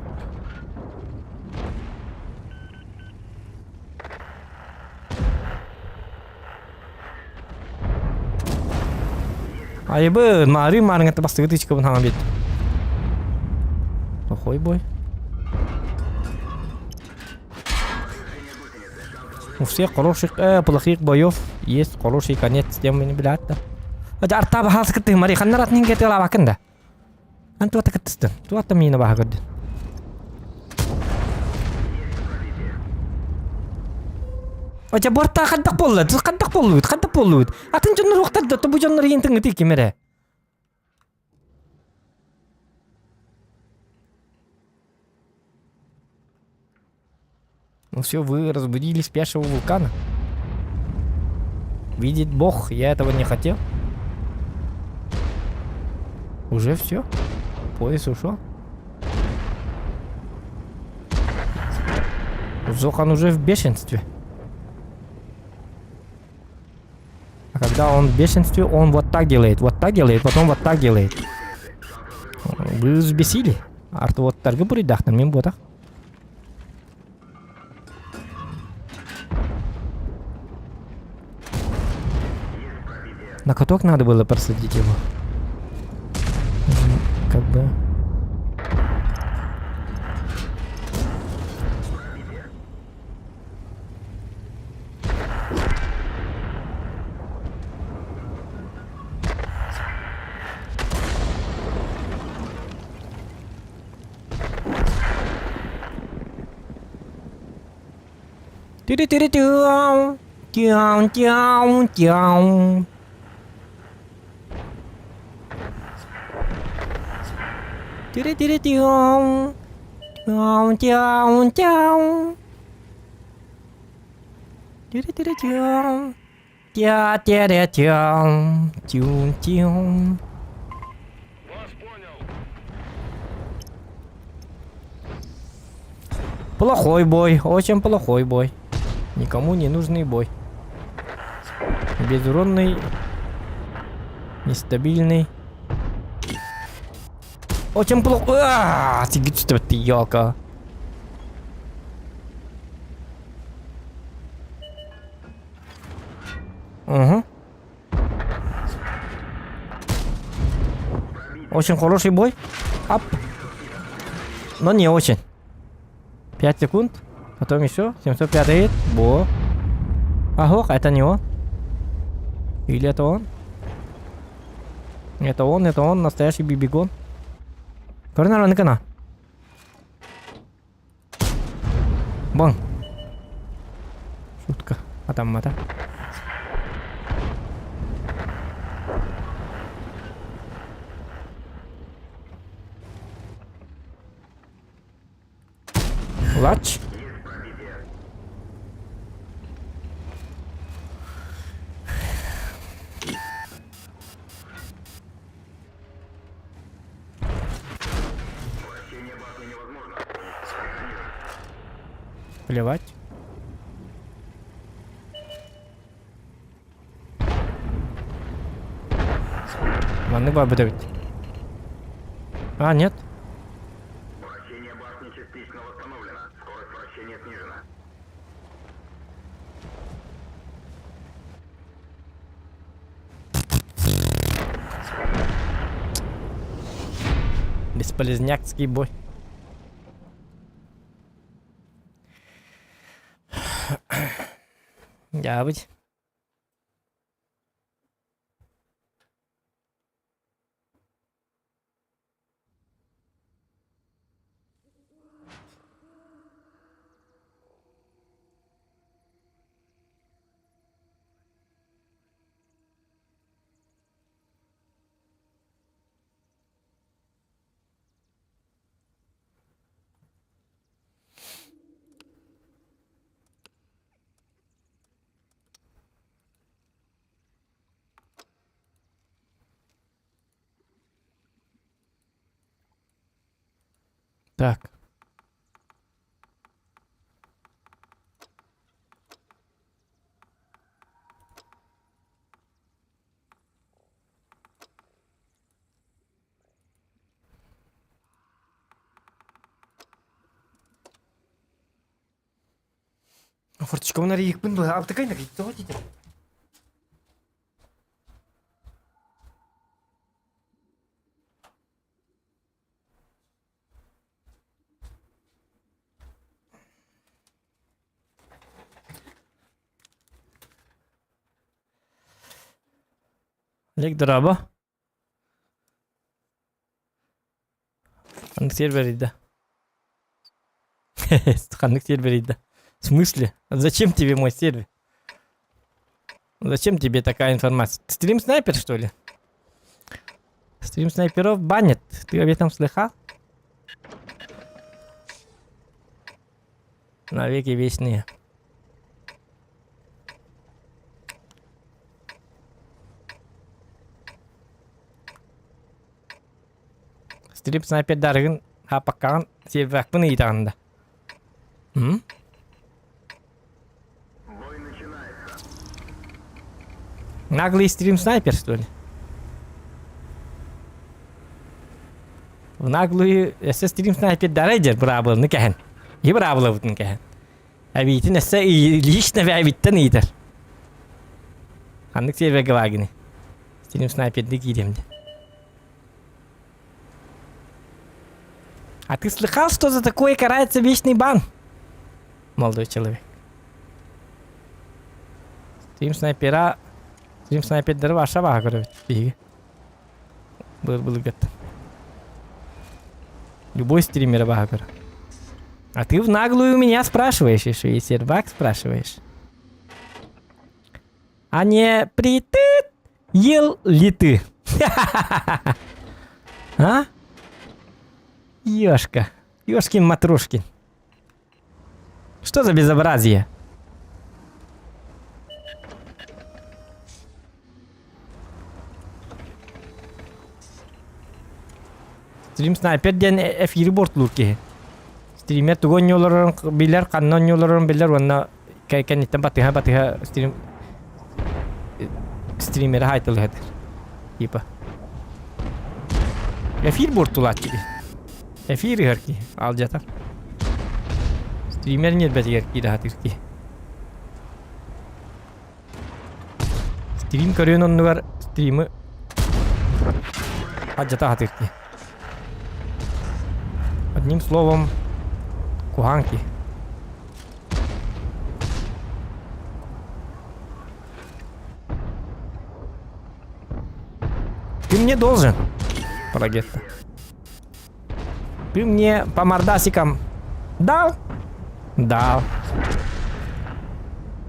Айыбы, мары марыңа бастыгы тычкабын хама бит. Плохой бой. У всех хороших, плохих боев есть хороший конец, тем не билят да. Ата артаба хас кытты мари ханнарат нинге тела бакында. Ан туата кыттыстын. Туата мина баха көрдүн. Оча борта хаддак болла, хаддак боллубут, хаддак боллубут. Атын дьоннор уохтар да, бу дьоннор иин тыңыты кимере. Ну все, вы разбудили спящего вулкана. Видит Бог, я этого не хотел. Уже все? Пояс ушел? Зохан уже в бешенстве. А когда он в бешенстве, он вот так делает, вот так делает, потом вот так делает. Вы взбесили. Артвоттарга буруйдаахтан мин буотах. На каток надо было просадить его. Как бы... Тю-тю-тю-тю. Тяу-тяу-тяу. Тю-тю-тю-тю. Тяу-тяу-тяу. Тю-тю-тю-тю. Тя-тя-тя-тяу. Тю-тю. Плохой бой, очень плохой бой. Никому не нужный бой. Безуронный, нестабильный. Очень плохо. А, ты елка. Угу. Очень хороший бой. Ап. Но не очень. 5 секунд. Потом еще. 705 Бо. Ах, это не он. Или это он? Это он, это он, настоящий бибигон. Көрнөр аныкына. Бон. Шутка. Атаммата. Лач. Плевать. Маннык барбыт эбит. А, нет. Бесполезнякский бой. Дьаабыт. Так. Форточкабын арыйыкпын дуо? Аптыкай тоҕо дите? Олег дорообо. Ханнык сервер ыйда? Ханнык сервер ыйда? В смысле? Зачем тебе мой сервер? Зачем тебе такая информация? Стрим снайпер, что ли? Стрим снайперов банят. Ты об этом слыхал? Навеки вечные. Стрим снайпер дарыгын хапаккаҕын серверакпын ыйытаҕын да. М? Наглый стрим снайпер, что ли? В наглую эссе стрим снайпер дарайдер быраабыланы кэһэн. И быраабылабытын кэһэн. Эбиитин эссе лично бэйбиттэн ыйытар. Ханнык сервергэ баагыны? Стрим снайперди киириэм дии. А ты слыхал, что за такое карается вечный бан? Молодой человек. Стрим снайпера... Стрим снайпердары ваша баҕа көрөбүт биһиги. Былыр былыргыттан. Любой стримера баҕа көрө. А ты в наглую меня спрашиваешь еще, и сервак спрашиваешь. А не притыт ел ли ты? А? Ёшка. Ёшкин Матрошкин. Что за безобразие? Стрим снайпер диэн эфири бортулуур киһи. Стример тугу оонньууларын билэр, ханна оонньууларын билэр уонна кэнниттэн батыһа-батыһа стрим стримери хаайтылыһатыр. Типа. Эфир бортулааччы киһи. Эфир ыһар киһи. Алдьатар. Стример ньиэрбэтигэр киирэ сатыыр киһи. Стрим көрүөн оннугар стримы алдьата сатыыр киһи. Одним словом, куһаан киһи. Ты мне должен, Парагетта. Ты мне по мордасикам дал? Дал.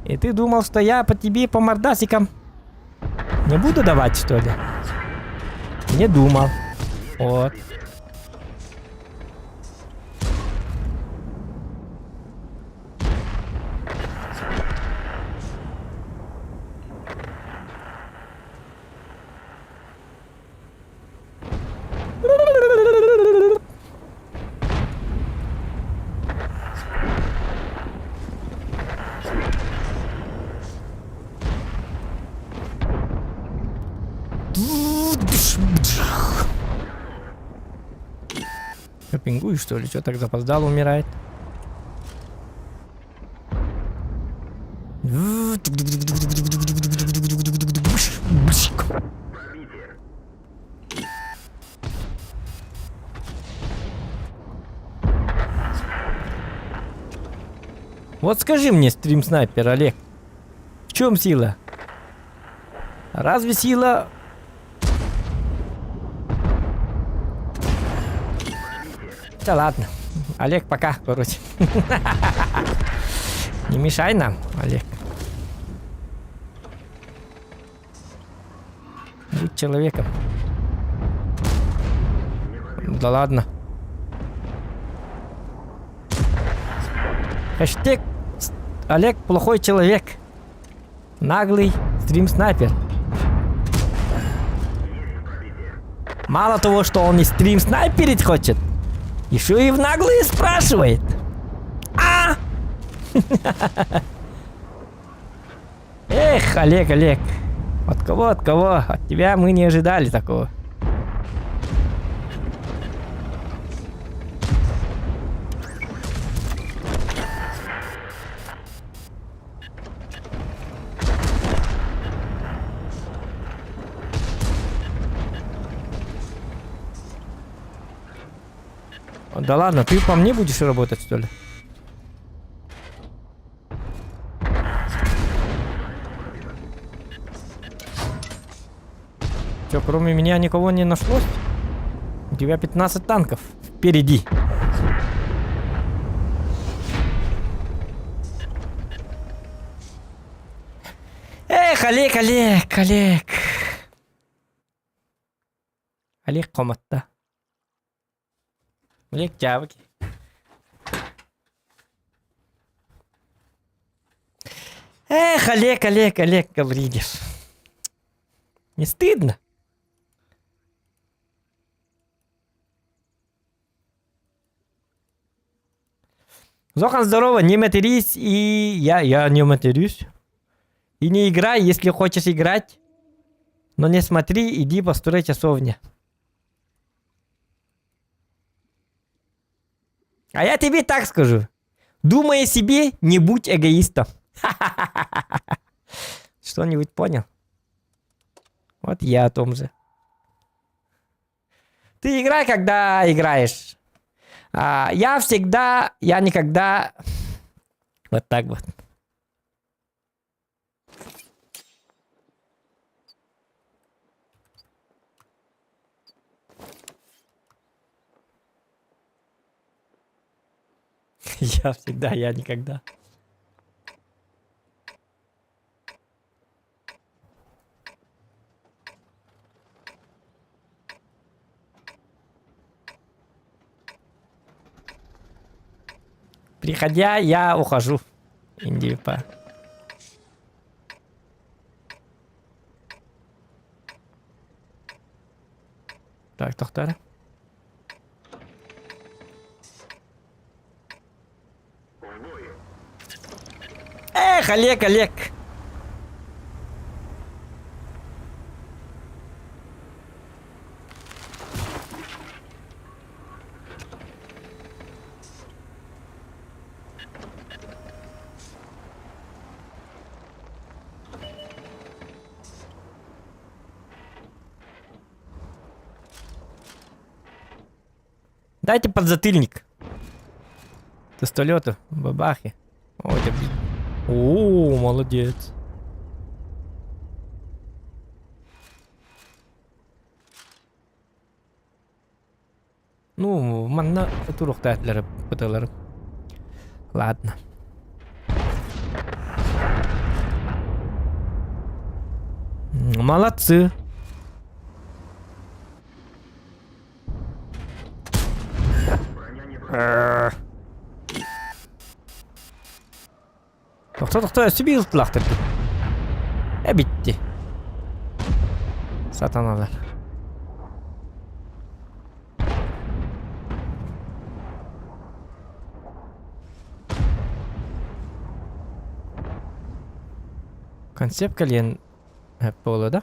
И ты думал, что я по тебе по мордасикам не буду давать, что ли? Не думал. Вот. Я пингую, что ли? Что так запоздал умирает? Вот скажи мне, стрим-снайпер Олег, в чем сила? Разве сила... Да ладно. Олег, пока, короче. Не мешай нам, Олег. Будь человеком. Да ладно. Хэштег Олег плохой человек. Наглый стрим-снайпер. Мало того, что он и стрим снайперить хочет, еще и в наглые спрашивает. А! Эх, Олег, Олег. От кого, от кого? От тебя мы не ожидали такого. Да ладно, ты по мне будешь работать, что ли? Че, кроме меня никого не нашлось? У тебя 15 танков впереди. Эх, Олег, Олег, Олег. Олег коматта. Олег дьаабы Эх, Олег, Олег, Олег Гаврилев. Не стыдно? Зохан, здорово, не матерись и... Я, я не матерюсь. И не играй, если хочешь играть. Но не смотри, иди построй часовня. А я тебе так скажу. Думай о себе, не будь эгоистом. Что-нибудь понял? Вот я о том же. Ты играй, когда играешь. А, я всегда, я никогда... Вот так вот. Я всегда, я никогда. Приходя, я ухожу. Индипа. Так, тохтара. Эх, Олег, Олег. Дайте подзатыльник. Пистолету, бабахи. Ой, да блин. О, молодец. Ну, манна туруктатлары пыталар. Ладно. Молодцы. Тохто тохто өссө биир ылтылаахтар дуу. Э битти. Сатаналар. Концепт кэлиэн буолуо да?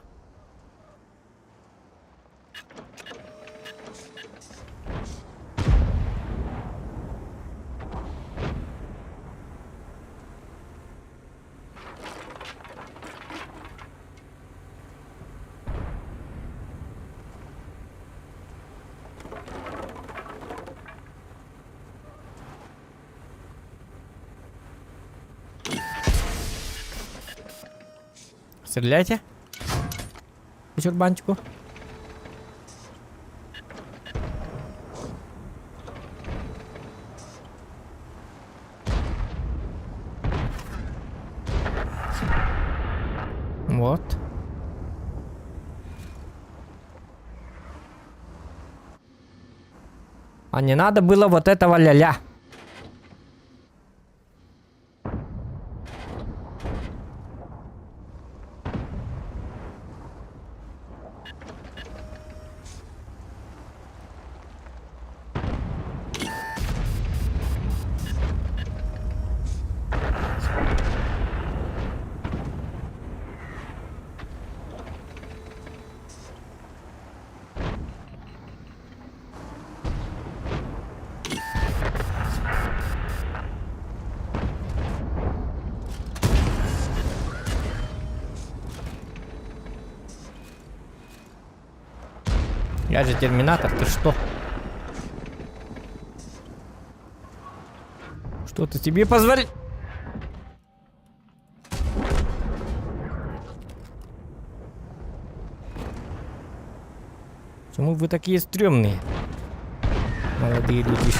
Стреляйте. По чурбанчику. Вот. А не надо было вот этого ля-ля. Я же терминатор, ты что? Что ты тебе позволь... Почему вы такие стрёмные? Молодые людишки.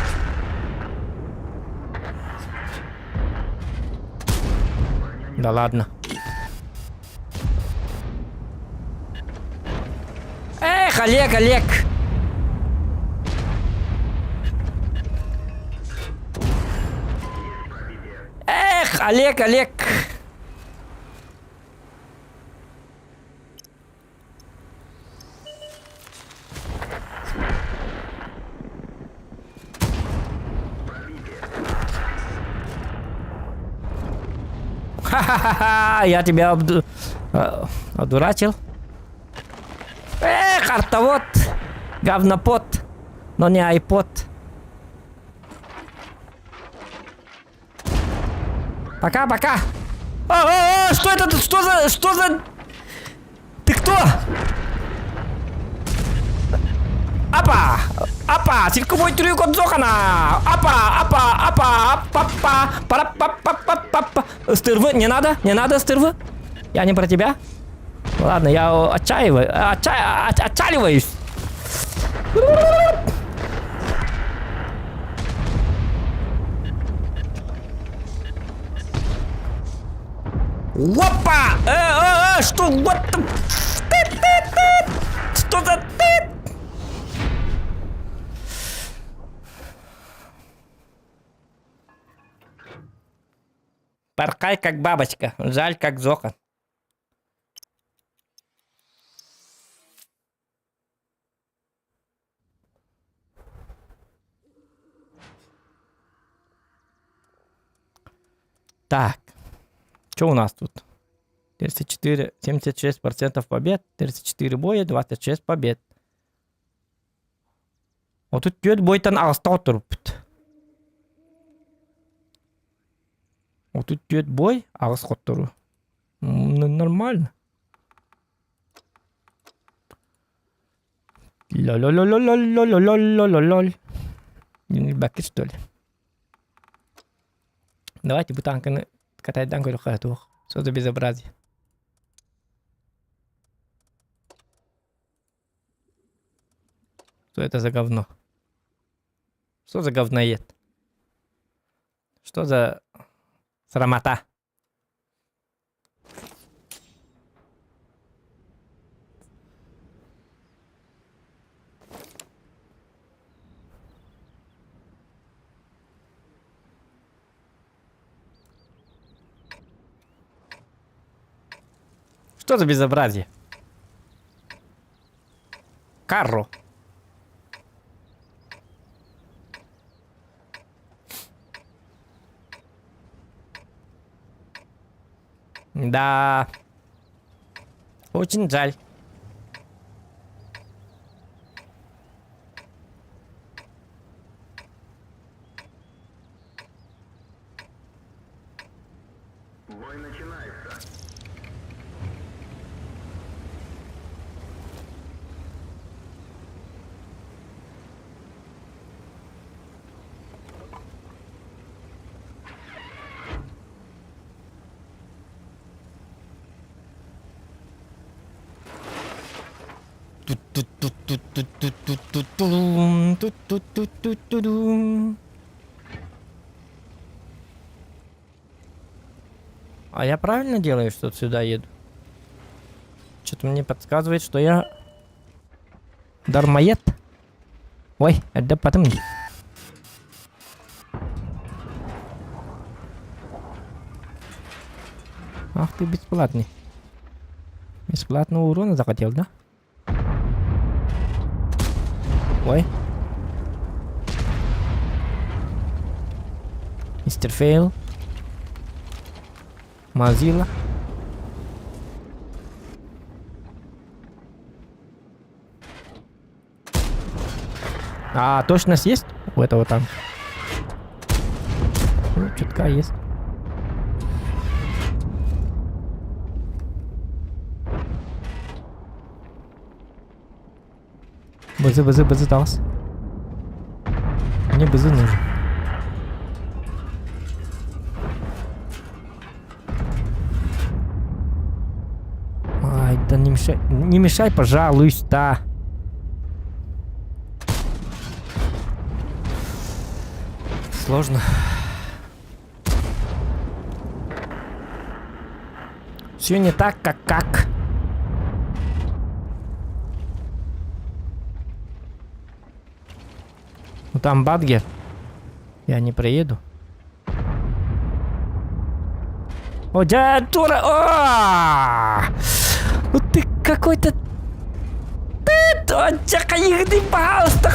Да ладно. Эх, Олег, Олег! Эх, Олег, Олег! Ха-ха-ха! Я тебя обду... Э, одурачил. Эх, артовод! Говнопот! Но не айпод. Пока, пока. А, а, а, что это? Что за... Что за... Ты кто? Апа! Апа! Цирковой трюк от Зохана! Апа! Апа! Апа! Апа! Пара па па па па па Стервы, не надо, не надо, стервы. Я не про тебя. Ладно, я отчаиваю, отча, отчаливаюсь. Опа! Э, э, э, что? What the... Что за... Поркай, как бабочка. Жаль, как Зоха. Так. Что у нас тут? 34, 76% побед, 34 боя, 26 побед. 34 бойтан аҕыста хотторбут. 34 бой, аҕыс хотторуу. Нормально. Ло-ло-ло-ло-ло-ло-ло-ло-ло. Бакки что ли? Давайте бу танканы катайдан көрүөххэ туох. Что за безобразие? Что это за говно? Что за говноед? Что за срамота? Что за безобразие? Карро. Да. Очень жаль. А я правильно делаю, что сюда еду? Что-то мне подсказывает, что я дармоед. Ой, это потом. Ах ты бесплатный. Бесплатного урона захотел, да? Ой. Мистер Фейл. Мазила. А точность есть у этого танка? Ну, чутка есть. Бызы, бызы, бызы таҕыс. Мне бызы нужен. Ай, да не мешай, не мешай, пожалуйста. Сложно. Все не так, как как. Ну там Бадгер. Я не проеду. О, дядя дура! О! Ну ты какой-то... Ты, пожалуйста,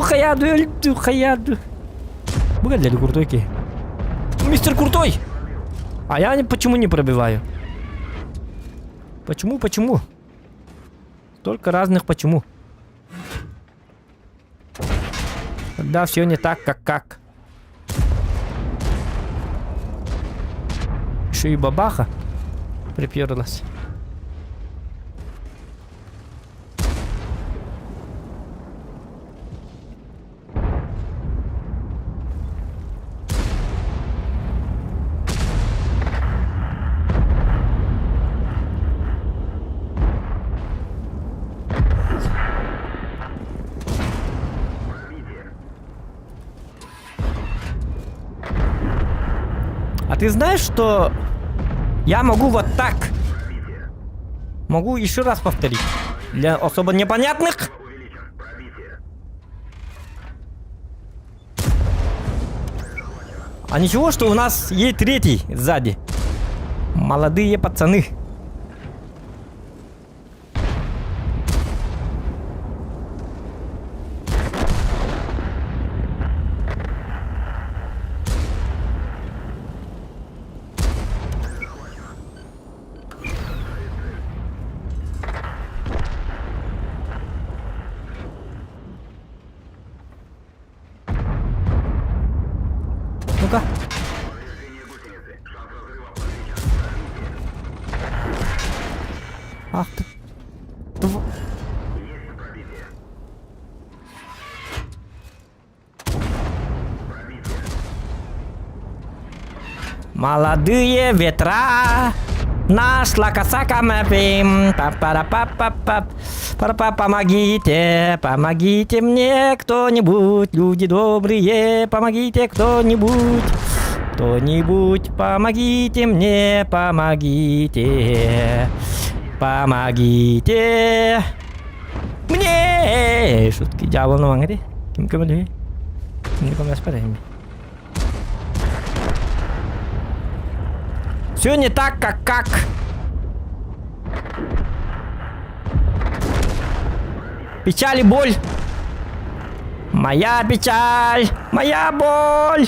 хаяду, хаяду. Выглядели крутой ки. Мистер Крутой! А я почему не пробиваю? Почему, почему? Столько разных почему. Когда все не так, как как. Еще и бабаха приперлась. А ты знаешь, что я могу вот так? Могу еще раз повторить. Для особо непонятных. А ничего, что у нас есть третий сзади. Молодые пацаны. Ну-ка. Ах ты. Тв... Молодые ветра Нашла коса мэпим па пара па па па пара па Помогите, помогите мне кто-нибудь, люди добрые, помогите кто-нибудь. Кто-нибудь помогите мне, помогите, помогите мне. Шутки дьявол маҥа Ким көмөлөһүй? Ким көмөлөспөт эми? Все не так, как как. Печаль и боль. Моя печаль, моя боль.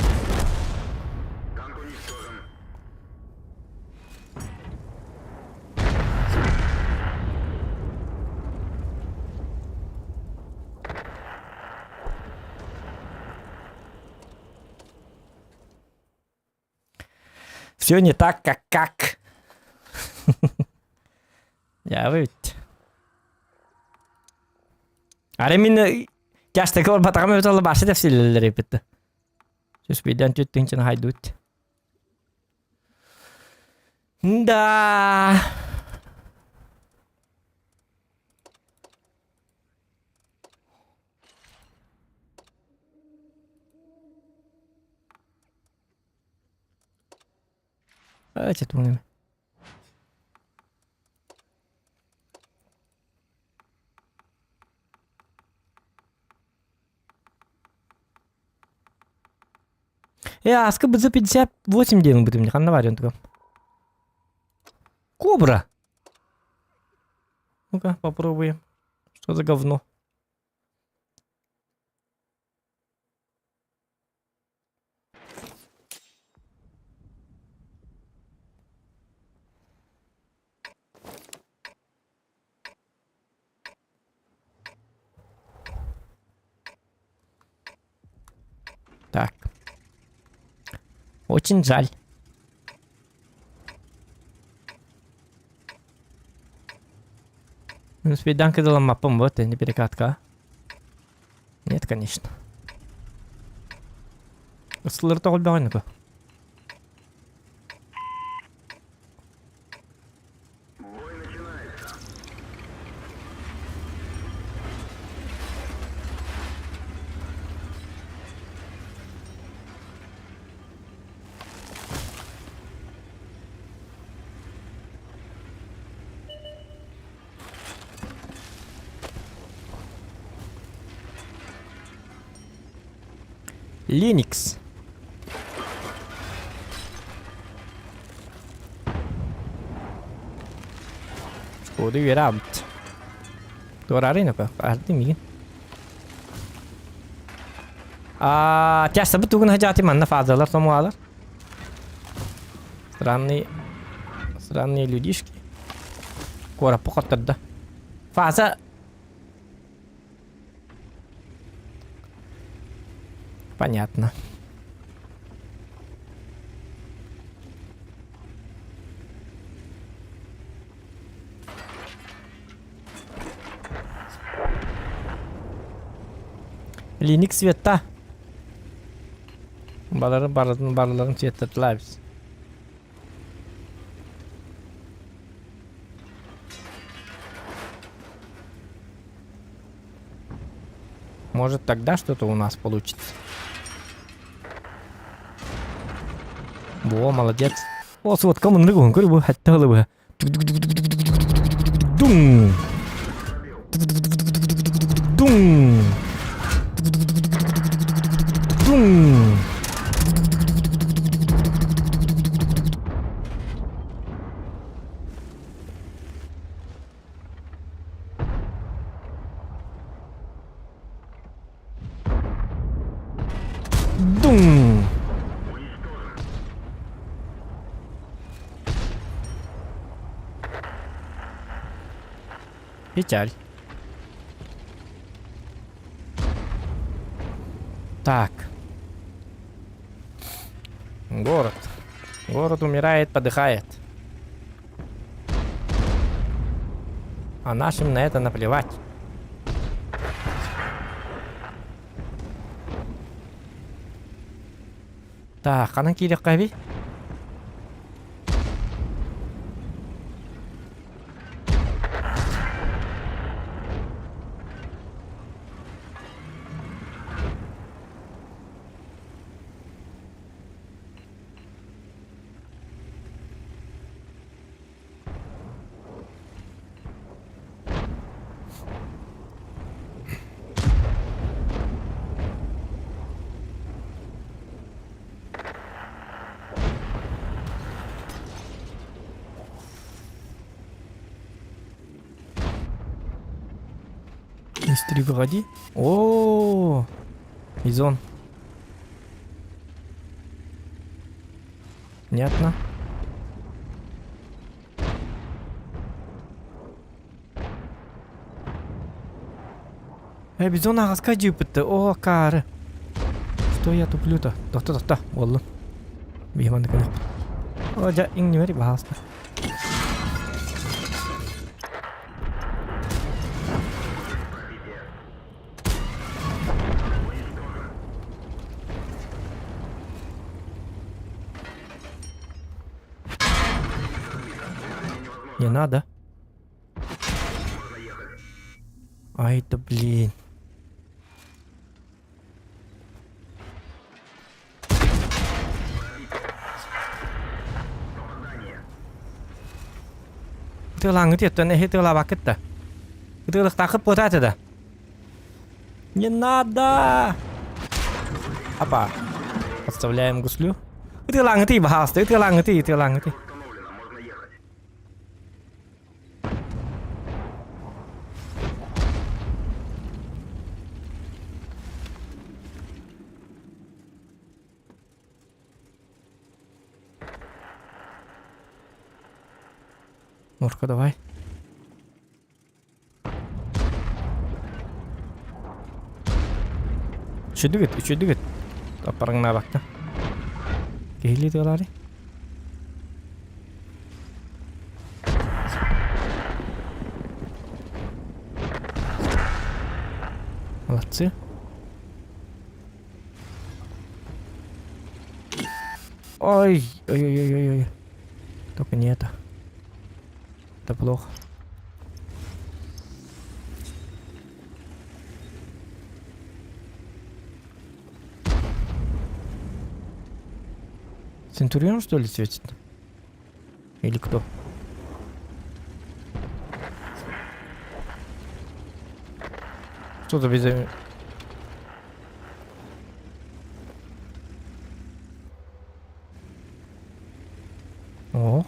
Все не так, как как. Я ведь. Аре мин тяжтака барбатаҕым эбит ол башы тәфсилелер эпитти. Сүспүйден түттүнчен хайдут. Да. Эти туҥнуме. Э, аска БЗ-58 диэн ылбытым дии, ханна баар онтугам? Кобра! Ну-ка, попробуем. Что за говно? Так. Очень жаль. Ну, свиданка дала маппам, вот, не перекатка. Нет, конечно. Ысылыр тоҕолбөҕөнүкө. Linux. Шкода үөрэ Туораары нөкө. Арды мигин. А, тясабы тугун хажати манна фазалар сомуалар. Странные, странные людишки. Кора покоттарда. Фаза Понятно. Linux цвета. Балары барыларын барыларын цветтатылар biz. Может тогда что-то у нас получится. Во, молодец. О, сводка мындыгын көр бу хәтта бу. Дум. Дум. Дум. Дум. Печаль. Так. Город. Город умирает, подыхает. А нашим на это наплевать. Так, ханан киириэххэ Быстрее выходи. О, Бизон. Понятно. Э, бизон аҕаска дьыыппытты. О, акаары. Что я туплю-то? Тохто, тохто. Буоллун. Биһи маннык гыныахпыт. О, дьэ, иҥнибэри, баһаалыста. Не надо. Ай да блин. Тылаңыт еттен эхи тылабакыт да. Тылыктакыт потаты да. Не надо! Апа. Подставляем гуслю. Тылаңыты бахасты, тылаңыты, тылаңыты. Нурка, давай. Үчүдүгүт, үчүдүгүт. Таппарыңнаабакка. Киһилии тыалаары. Молодцы. Ой, ой-ой-ой-ой. Только не это. Это плохо. Центурион, что ли, светит? Или кто? Что за без... О.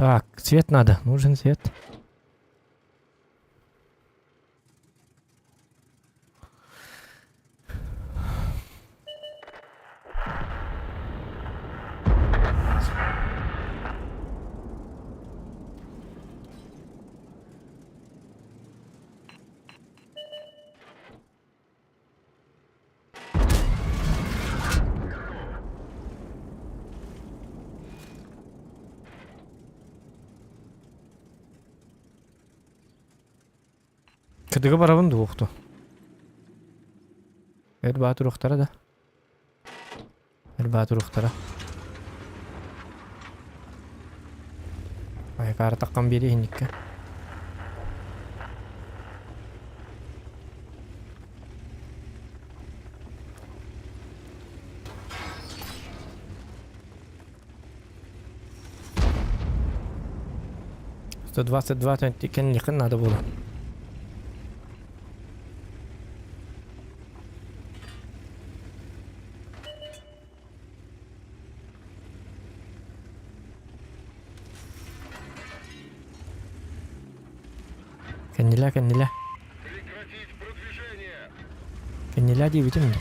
Так, цвет надо. Нужен цвет. Кыдыгы барабын дуохту. Эр баатыр да. Эр баатыр ухтара. Айкаары таххан биэриэ иһинниккэ. 122 кэнниэххин наада буолуо. Кэннилээ, кэннилээ. Кэннилээ диэбитим дии.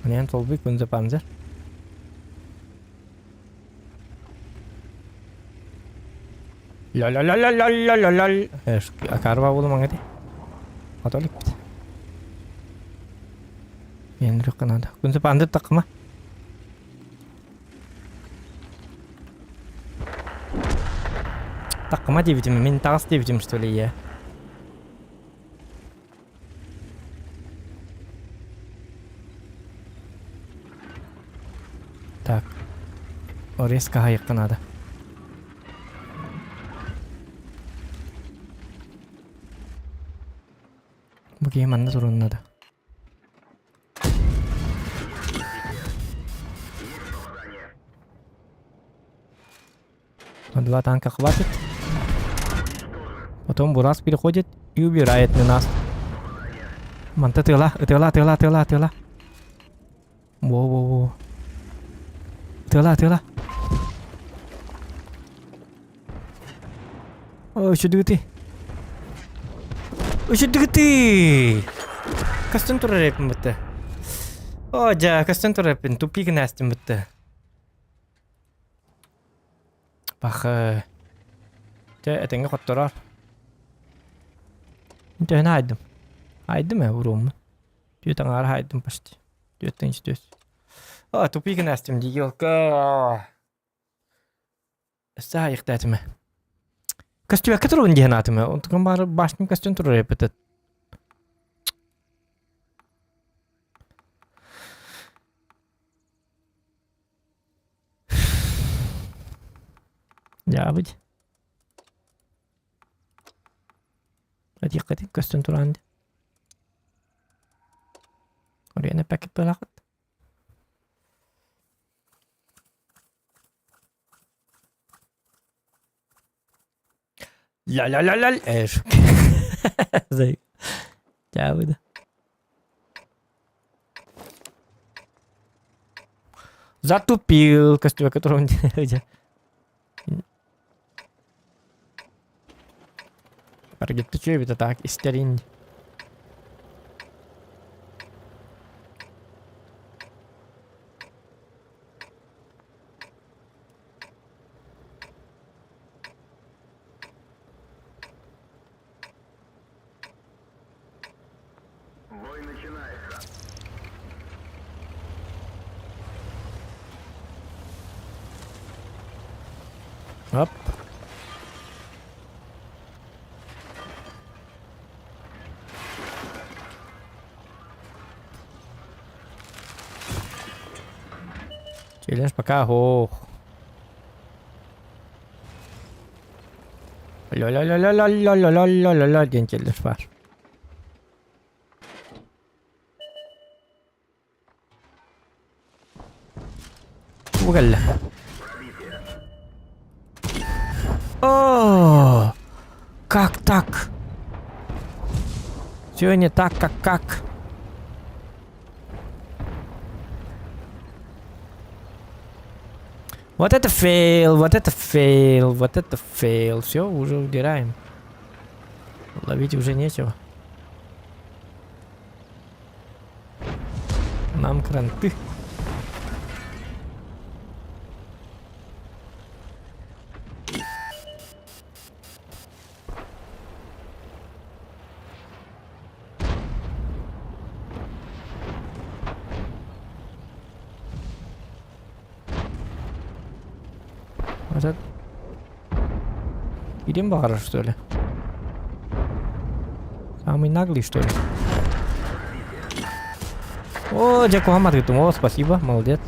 Манан толбуй күнзэ панзер. Ля-ля-ля-ля-ля-ля-ля-ля. Акарба буолу маҥати. Атоликпит. Мен үрүккэ надо. Күнзэ панзер такыма. Такыма диэбитим, мин таҕыс диэбитим что ли я. Так. Резко хайыкка надо. Бу киһи манна турун надо. Два танка хватит. Потом Бурас переходит и убирает на нас. Манта тыла, тыла, тыла, тыла, тыла. Во-во-во. Тыла, тыла. Ой, ты? Үчүдүгүтүй! Көстөн турар эпин бытты. О, дьэ, көстөн турар эпин, тупик нэстим бытты. Бах, Дьэ, этэҥҥэ хоттороор. Төһөнү аайдым? Аайдым ээ, уруоммун. Түөрт аҥаара аайдым почти. Түөрт тыһыынча түөрт. О, тупик нэстим дии, елка. Өссө аайыктаатым ээ. Көстүбэккэ турабын дии санаатым ээ. Онтукам баары башням көстөн турар эппитет. Дьаабыт. Этиэххитин көстөн туран дии. Оройуон эппэккит буолаахыт. Ля-ля-ля-ля Э, Зай. Дьаабыда. Затупил көстүбэккэ турабын дии. Аргетты үчүгэй эбит а так истэрин. Оп. Челлендж пока ох. Ля-ля-ля-ля-ля-ля-ля-ля-ля диэн челлендж баар. Бу кэллэ. О, как так? Все не так, как как. Вот это фейл, вот это фейл, вот это фейл. Все, уже удираем. Ловить уже нечего. Нам кранты. Этот... Идем баҕарар, что ли? Самый наглый, что ли? О, дьэ куһамматыытым. О, спасибо, молодец.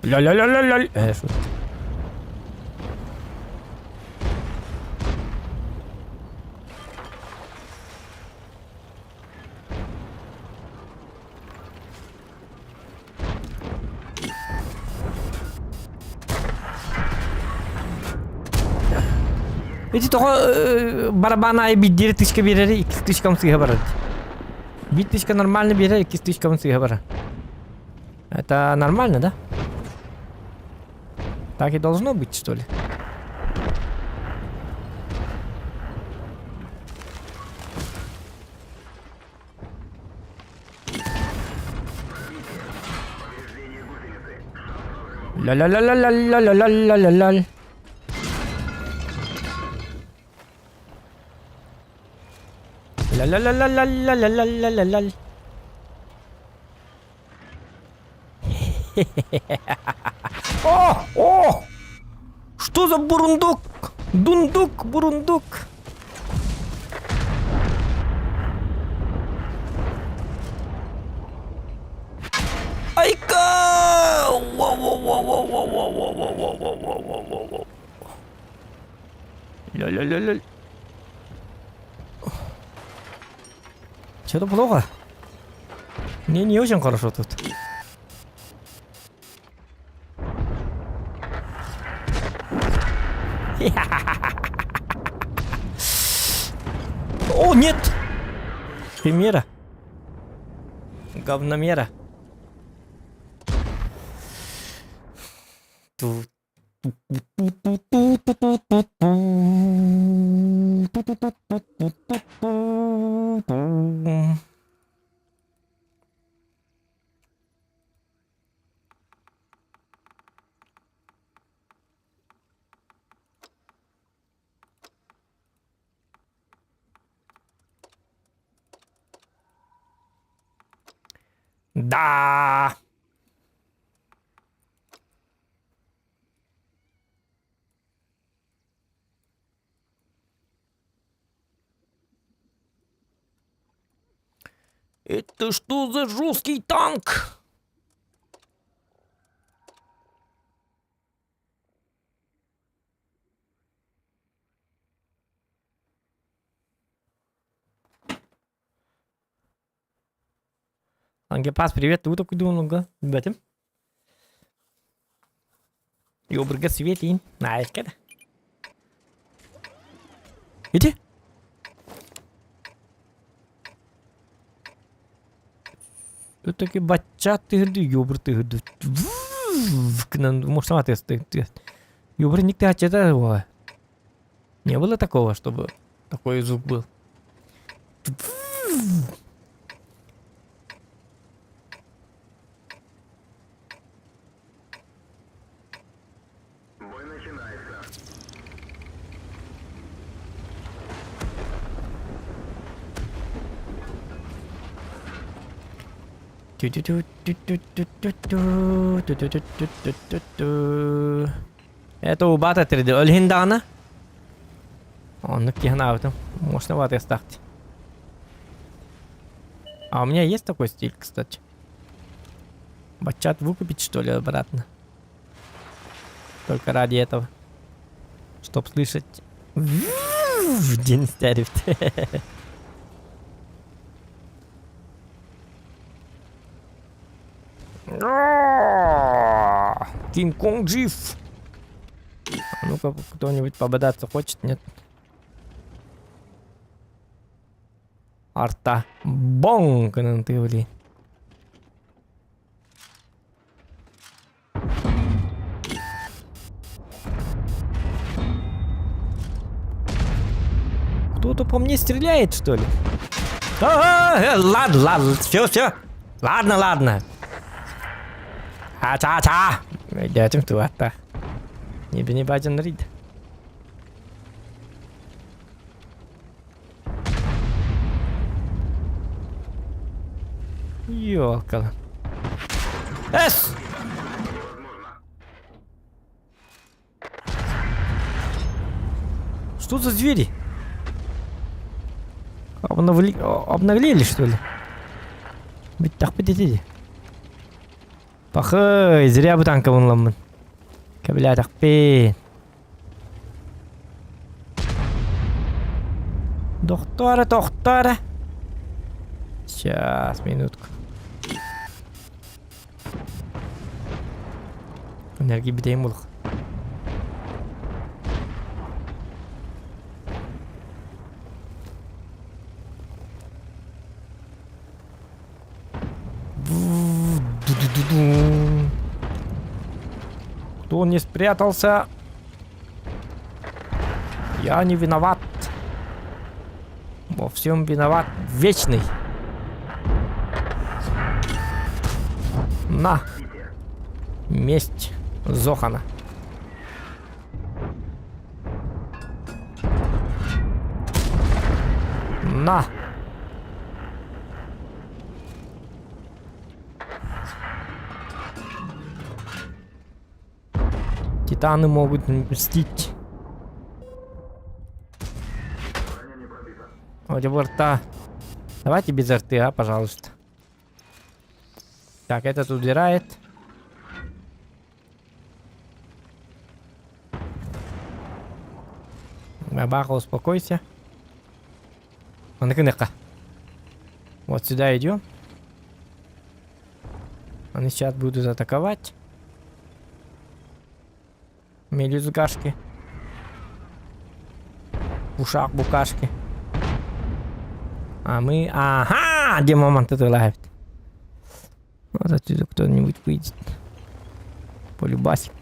Ля-ля-ля-ля-ля. Э, что? Ити тоҕо барабан аайы биирдиир тычка биэрэри иккис тычкам сыыһа барар. Биир тычка нормально биэрэр, иккис тычкам сыыһа барар. Это нормально, да? Так и должно быть, что ли? Ля-ля-ля-ля-ля-ля-ля-ля-ля-ля. Ля-ля-ля-ля-ля-ля-ля-ля-ля. О! О! Что за бурундук? Дундук, бурундук. Ля-ля-ля-ля. Что-то плохо. Мне не очень хорошо тут. О, нет! Химера. Говномера. Ту Да! Это что за жесткий танк? Ангепас, привет, ты такой думал, Бэтим. Йобырга светин. Наайка да. Иди. Все-таки бачча тыһырды, йобыр тыһырды. Гынан мошла ты. Йобыр никто ачета Не было такого, чтобы такой звук был. Это убата 3D. Ол даҕаны. Оннук киһи анаабытым. Можно ватыстахт. А у меня есть такой стиль, кстати. Бачат выкупить, что ли, обратно? Только ради этого. Чтоб слышать в день старифт. Кинг-Конг жив! А ну-ка, кто-нибудь пободаться хочет? Нет? Арта. Бонг! Ты, блин. Кто-то по мне стреляет, что ли? А, ладно, ладно, все, все. Ладно, ладно. А-ча-ча. Дядим туатта. Не бини бажан рид. Ёлка. Эс! Что за звери? Обновли... Обнаглели, что ли? Ведь так подойдите. Пахай, зря бы танка вон Кабля Доктора, доктора. Сейчас, минутку. Энергия битейм булых. Кто не спрятался? Я не виноват. Во всем виноват Вечный. На. Месть Зохана. На. Титаны могут мстить. Вроде бы рта. Давайте без рты, а, пожалуйста. Так, этот удирает. Собака, успокойся. Маннык Вот сюда идем. Они сейчас будут атаковать. Мелюзгашки. Ушах букашки. А мы... Ага! Где момент это лайф? Вот отсюда кто-нибудь выйдет. Полюбасик.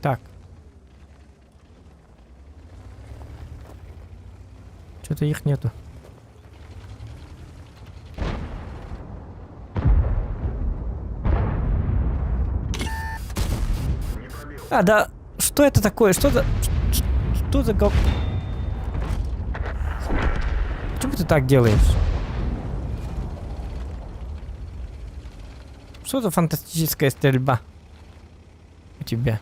Так. Что-то их нету. А, да, что это такое? Что за... Что за гов... Почему ты так делаешь? Что за фантастическая стрельба у тебя?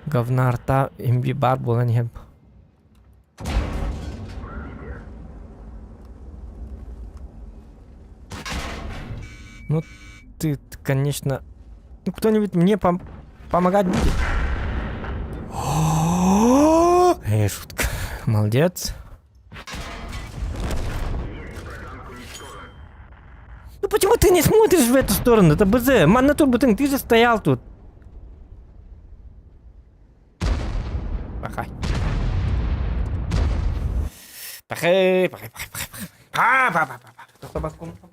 Говна рта имби бар буолан иһэн. Ну, ты, конечно... Ну, кто-нибудь мне пом помогать будет? Эй, шутка. Молодец. Ну почему ты не смотришь в эту сторону? Это БЗ. Манна турбутын, ты же стоял тут. Пахай. Пахай, пахай, пахай, пахай. Па, па, па, па, па.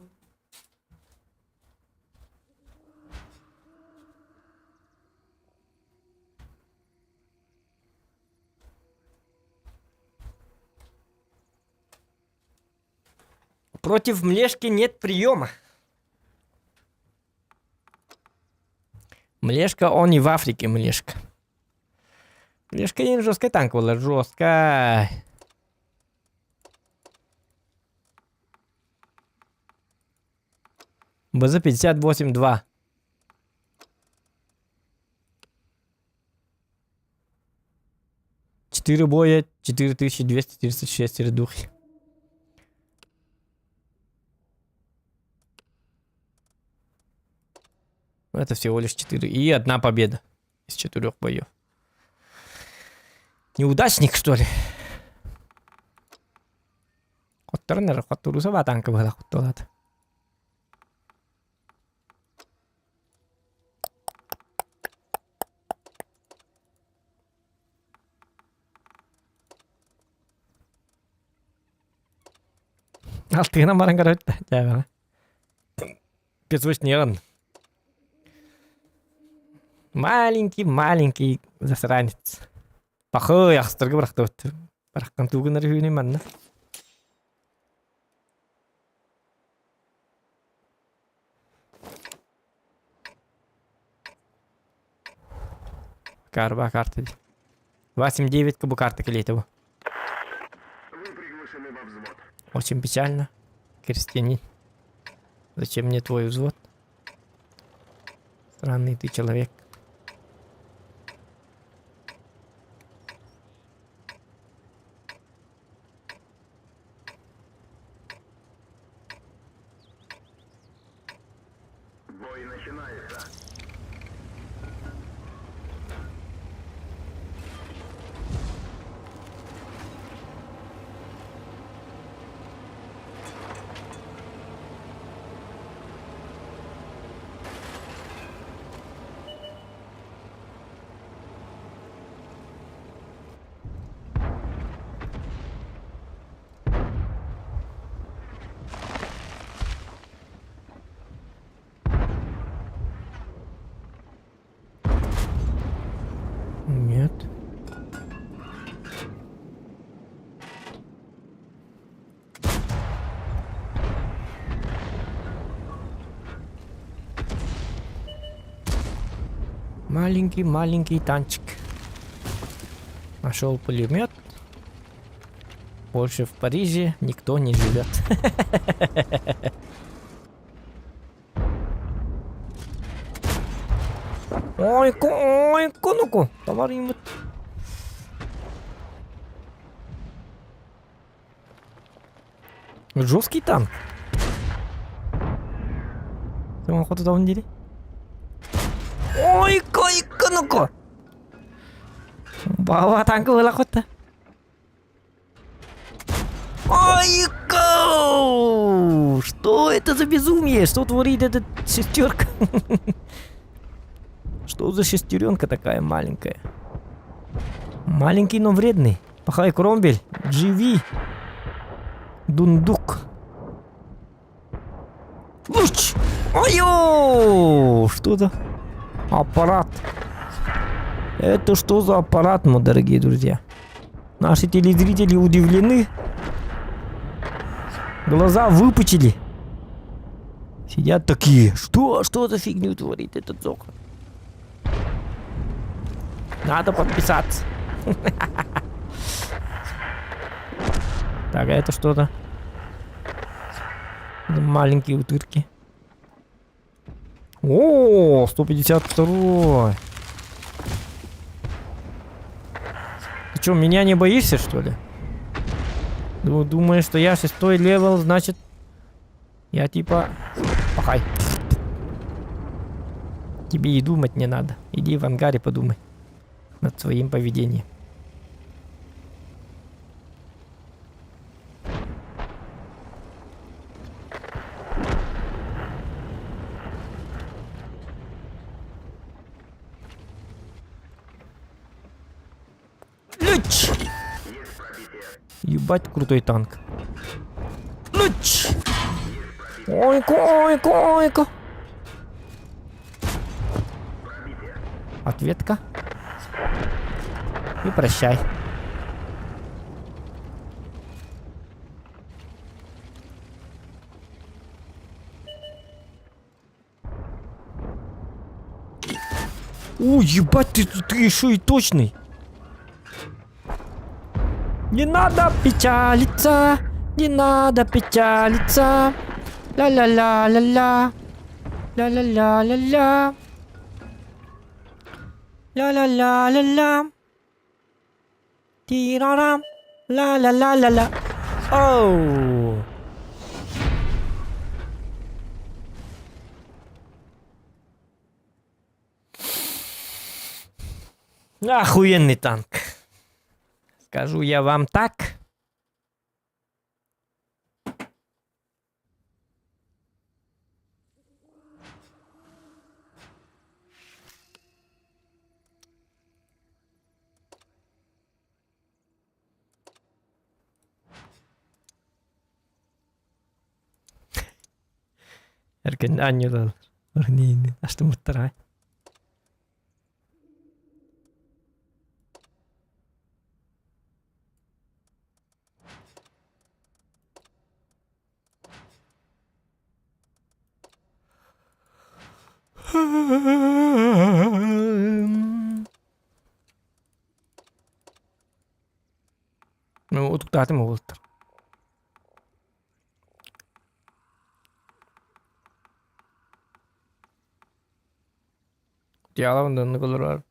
Против Млешки нет приема. Млешка, он и в Африке Млешка. Млешка не жесткая танк была, жесткая. БЗ 58.2. Четыре боя, 4236 редухи. Ну, это всего лишь 4. И одна победа из четырех боев. Неудачник, что ли? Хотторон эрэ хотторууса баатаанка быһалах кутталаата. Алтыгынан баран көрөбүт да дьээбэҕэ. Песочный Маленький-маленький засранец. Пахы, ахстарга бырахтыбыт. Бараххан тугунар үһүнүй манна. Карба карта. 8-9 кубу карта клеит его. Очень печально. Крестьянин. Зачем мне твой взвод? Странный ты человек. Нет. Маленький-маленький танчик. Нашел пулемет. Больше в Париже никто не живет. Ой, ой, ну-ка, товар. Жесткий танк. Он хоту даун дири. Ой, кой, ну-ка. Баба танкы была хотта. Ой, Что это за безумие? Что творит этот шестерка? Что за шестеренка такая маленькая? Маленький, но вредный. Пахай Кромбель. GV. Дундук. Луч! Ой-ё! Что за аппарат? Это что за аппарат, мои дорогие друзья? Наши телезрители удивлены. Глаза выпучили. Сидят такие. Что? Что за фигню творит этот Зоха? Надо подписаться. Так, а это что-то? Маленькие утырки. О, 152. Ты что, меня не боишься, что ли? Думаешь, что я шестой level, значит, я типа... Пахай. Тебе и думать не надо. Иди в ангаре подумай над своим поведением. Луч! Ебать крутой танк. Луч! Ойка, ойка, ойка. Ответка. И прощай. О, ебать, ты, ты еще и точный. Не надо печалиться, не надо печалиться. Ля-ля-ля-ля-ля. Ля-ля-ля-ля-ля. Ля-ля-ля-ля-ля. Тирарам. Ла-ля-ля-ля-ля. Оу. Охуенный танк. Скажу я вам так. Эркин анньылар. Астымыттара. Ну, утуктаатым уолаттар. Дьаалабын да оннук олорор.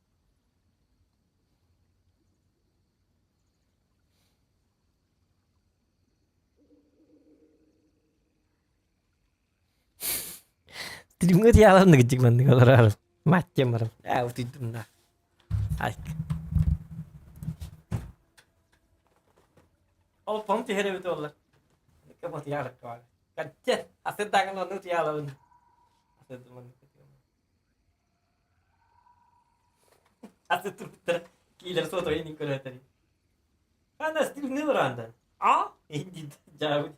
Стримҥэ дьаалабын да кырдьык маннык олорор. Мать диэн баран. Ээ утуйдум да. Айк. Ол пом түһэр эбит буоллар. Кэм утуйаалыкка Качча, асырдаҥын онну утуйаалабын. Асы турбуттара киилэр суотуйун көрөтөр. Ана стримни барандан. А? Инди жабыт.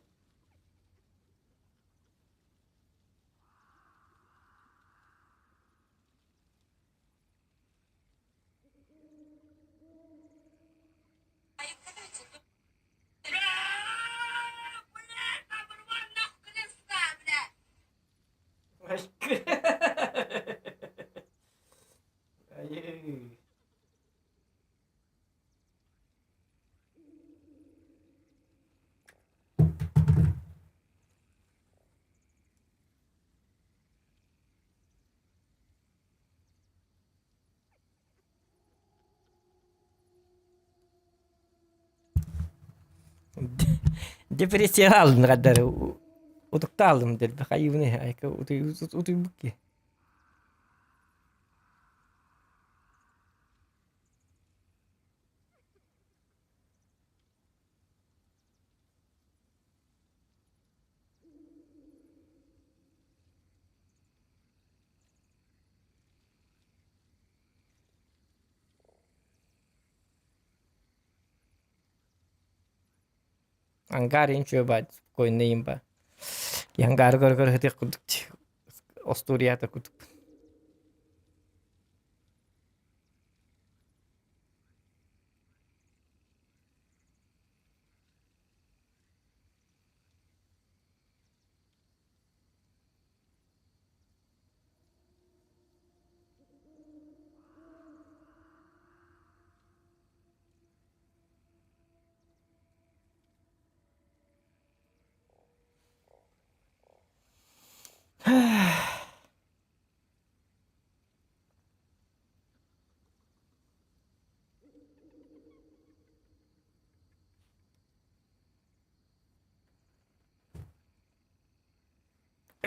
Айыы. Депрессия алдым кадары. Утукта алдым дерби. Хайыбыны айка утуйбук ки. Ангар инчүө баат спокойно имба. Ангары көрө-көрө сытыах курдук остуоруйата курдук.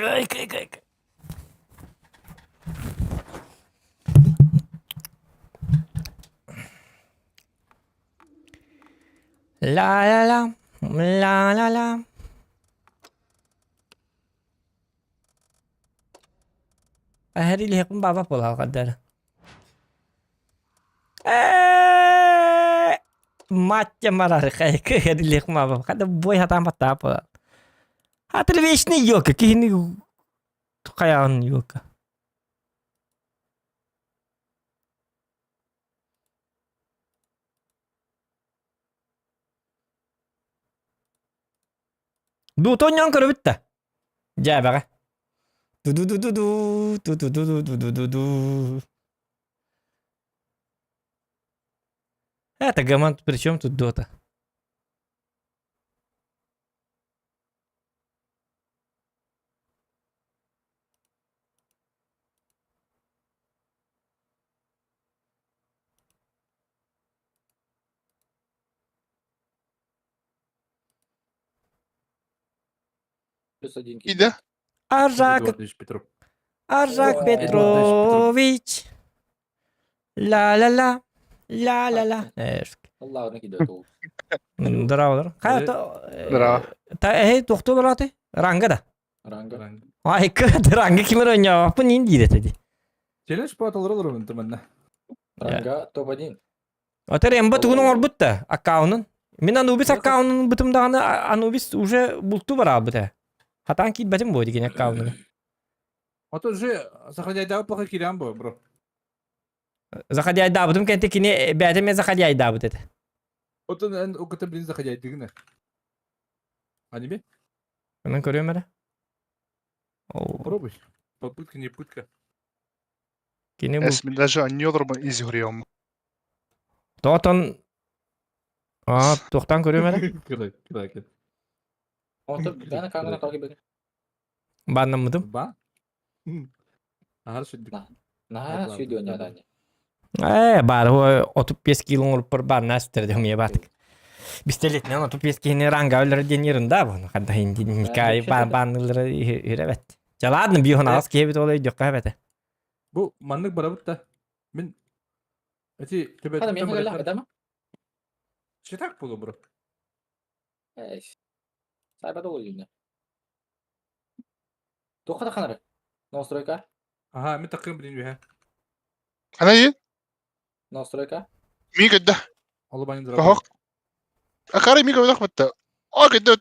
Ай, кай, кай, кай. La la la, la la la. Эһэри лиһэкпин баба буолал каддара. Маття марар хайкы эһэри баба. Хада бой хатаан баттаа буолал. Хатыр вечный елка киһини хайаан елка. Дууту онньоон көрөбүт да. Дьээбэҕэ. Ду-ду-ду-ду-ду, ду-ду-ду-ду-ду-ду-ду. Это гаман, при чем тут дота? Плюс один Иде. Аржак, Эдуард Ильич Петров. Аржак Ой, Петрович. Ла-ла-ла, ла-ла-ла. Аллаҕына кида ол. Здорово. Хайа, Здорово. Та эй, тохтуу бараты? Ранга да. Ранга. Ай, ранга кимер ойнооппун ин диир этэ дии. Челлендж по олорор манна. Ранга топ-1. Отер Эмба тугун оҥорбут да аккаунун. Мин Анубис аккаунун бытым даҕаны Анубис уже булту бараабыт ээ. Хатаан киирбэтим буо дигин аккаунуга. Ото же сохраняйдаабыт плохо киирэн бу, бро. Заходяйдаабытым кэнтэ кини бэйэтэ эмиэ заходяйдаабыт этэ. Отон эн уката блин заходяйдыгына. Аниме? Онон көрүөм эрэ. Попробуй. Попытка не пытка. Кини бу Эс мин даже анньыаларбын изгорием. Тоотон Аа, туохтан көрүөм эрэ? Кыра, кыра кет. Онтон бэйэни камера тоҕо кибин? Бааннаммытым. Ба? Аһар сүрдүк. Наһаа сүйдүөн ядаани. Ээ, баар 35 кило оҥоруппар бааннаа сүтэрдэ умуйа баатык. Пистолетинэн 35 киһини ранга өлөрө диэн ерунда бу. Ханна Никай бааннылары үрэбэт. Ча ладно, биоһун аҕыс киһи эбит ол өйдүөххэ эбэтэ. Бу маннык барабыт да. Мин эти Хана мен хагала адама? Четак болу бро. Эй. Сайбада ол юнна. Тоха ханары. Настройка. Ага, мен такым блин үһэ. Ана и? Настройка. Ми кыдда. Алыбанин Кохок. Акары ми кыдда хматта. О кыдда.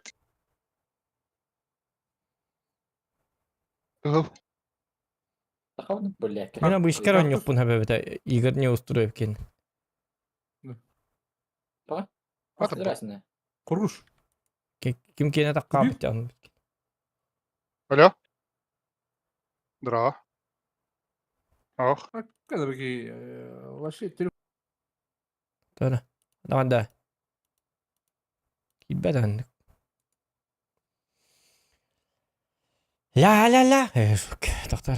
Тахабын блядь. Мин бу искер онньукпун хэбэбэтэ Игорь не устроив кин. Разбирайся. Куруш. Ким киэнэ таккаабыт аны. Алло. Здорово. Ох. Когда беги вообще Тора. Давай да. Кибет аннык. Ля-ля-ля. Доктор.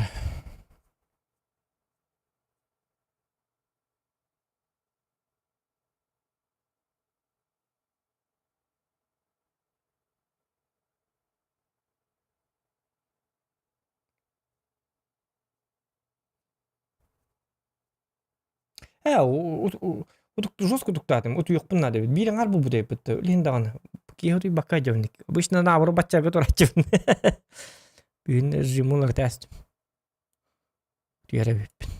Ээ, жестко утуктаатым, утуйуохпун наада эбит. Биир аҥаар буолбут эбиппит Илин даҕаны. Киһи утуйбакка дьэбинник. Обычно наоборот баччага турааччыбын. Бүгүн режимун уларытаастым. Утуйар эбиппин.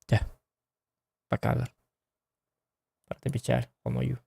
Дьэ, пока. Барыта печаль, хомойуу.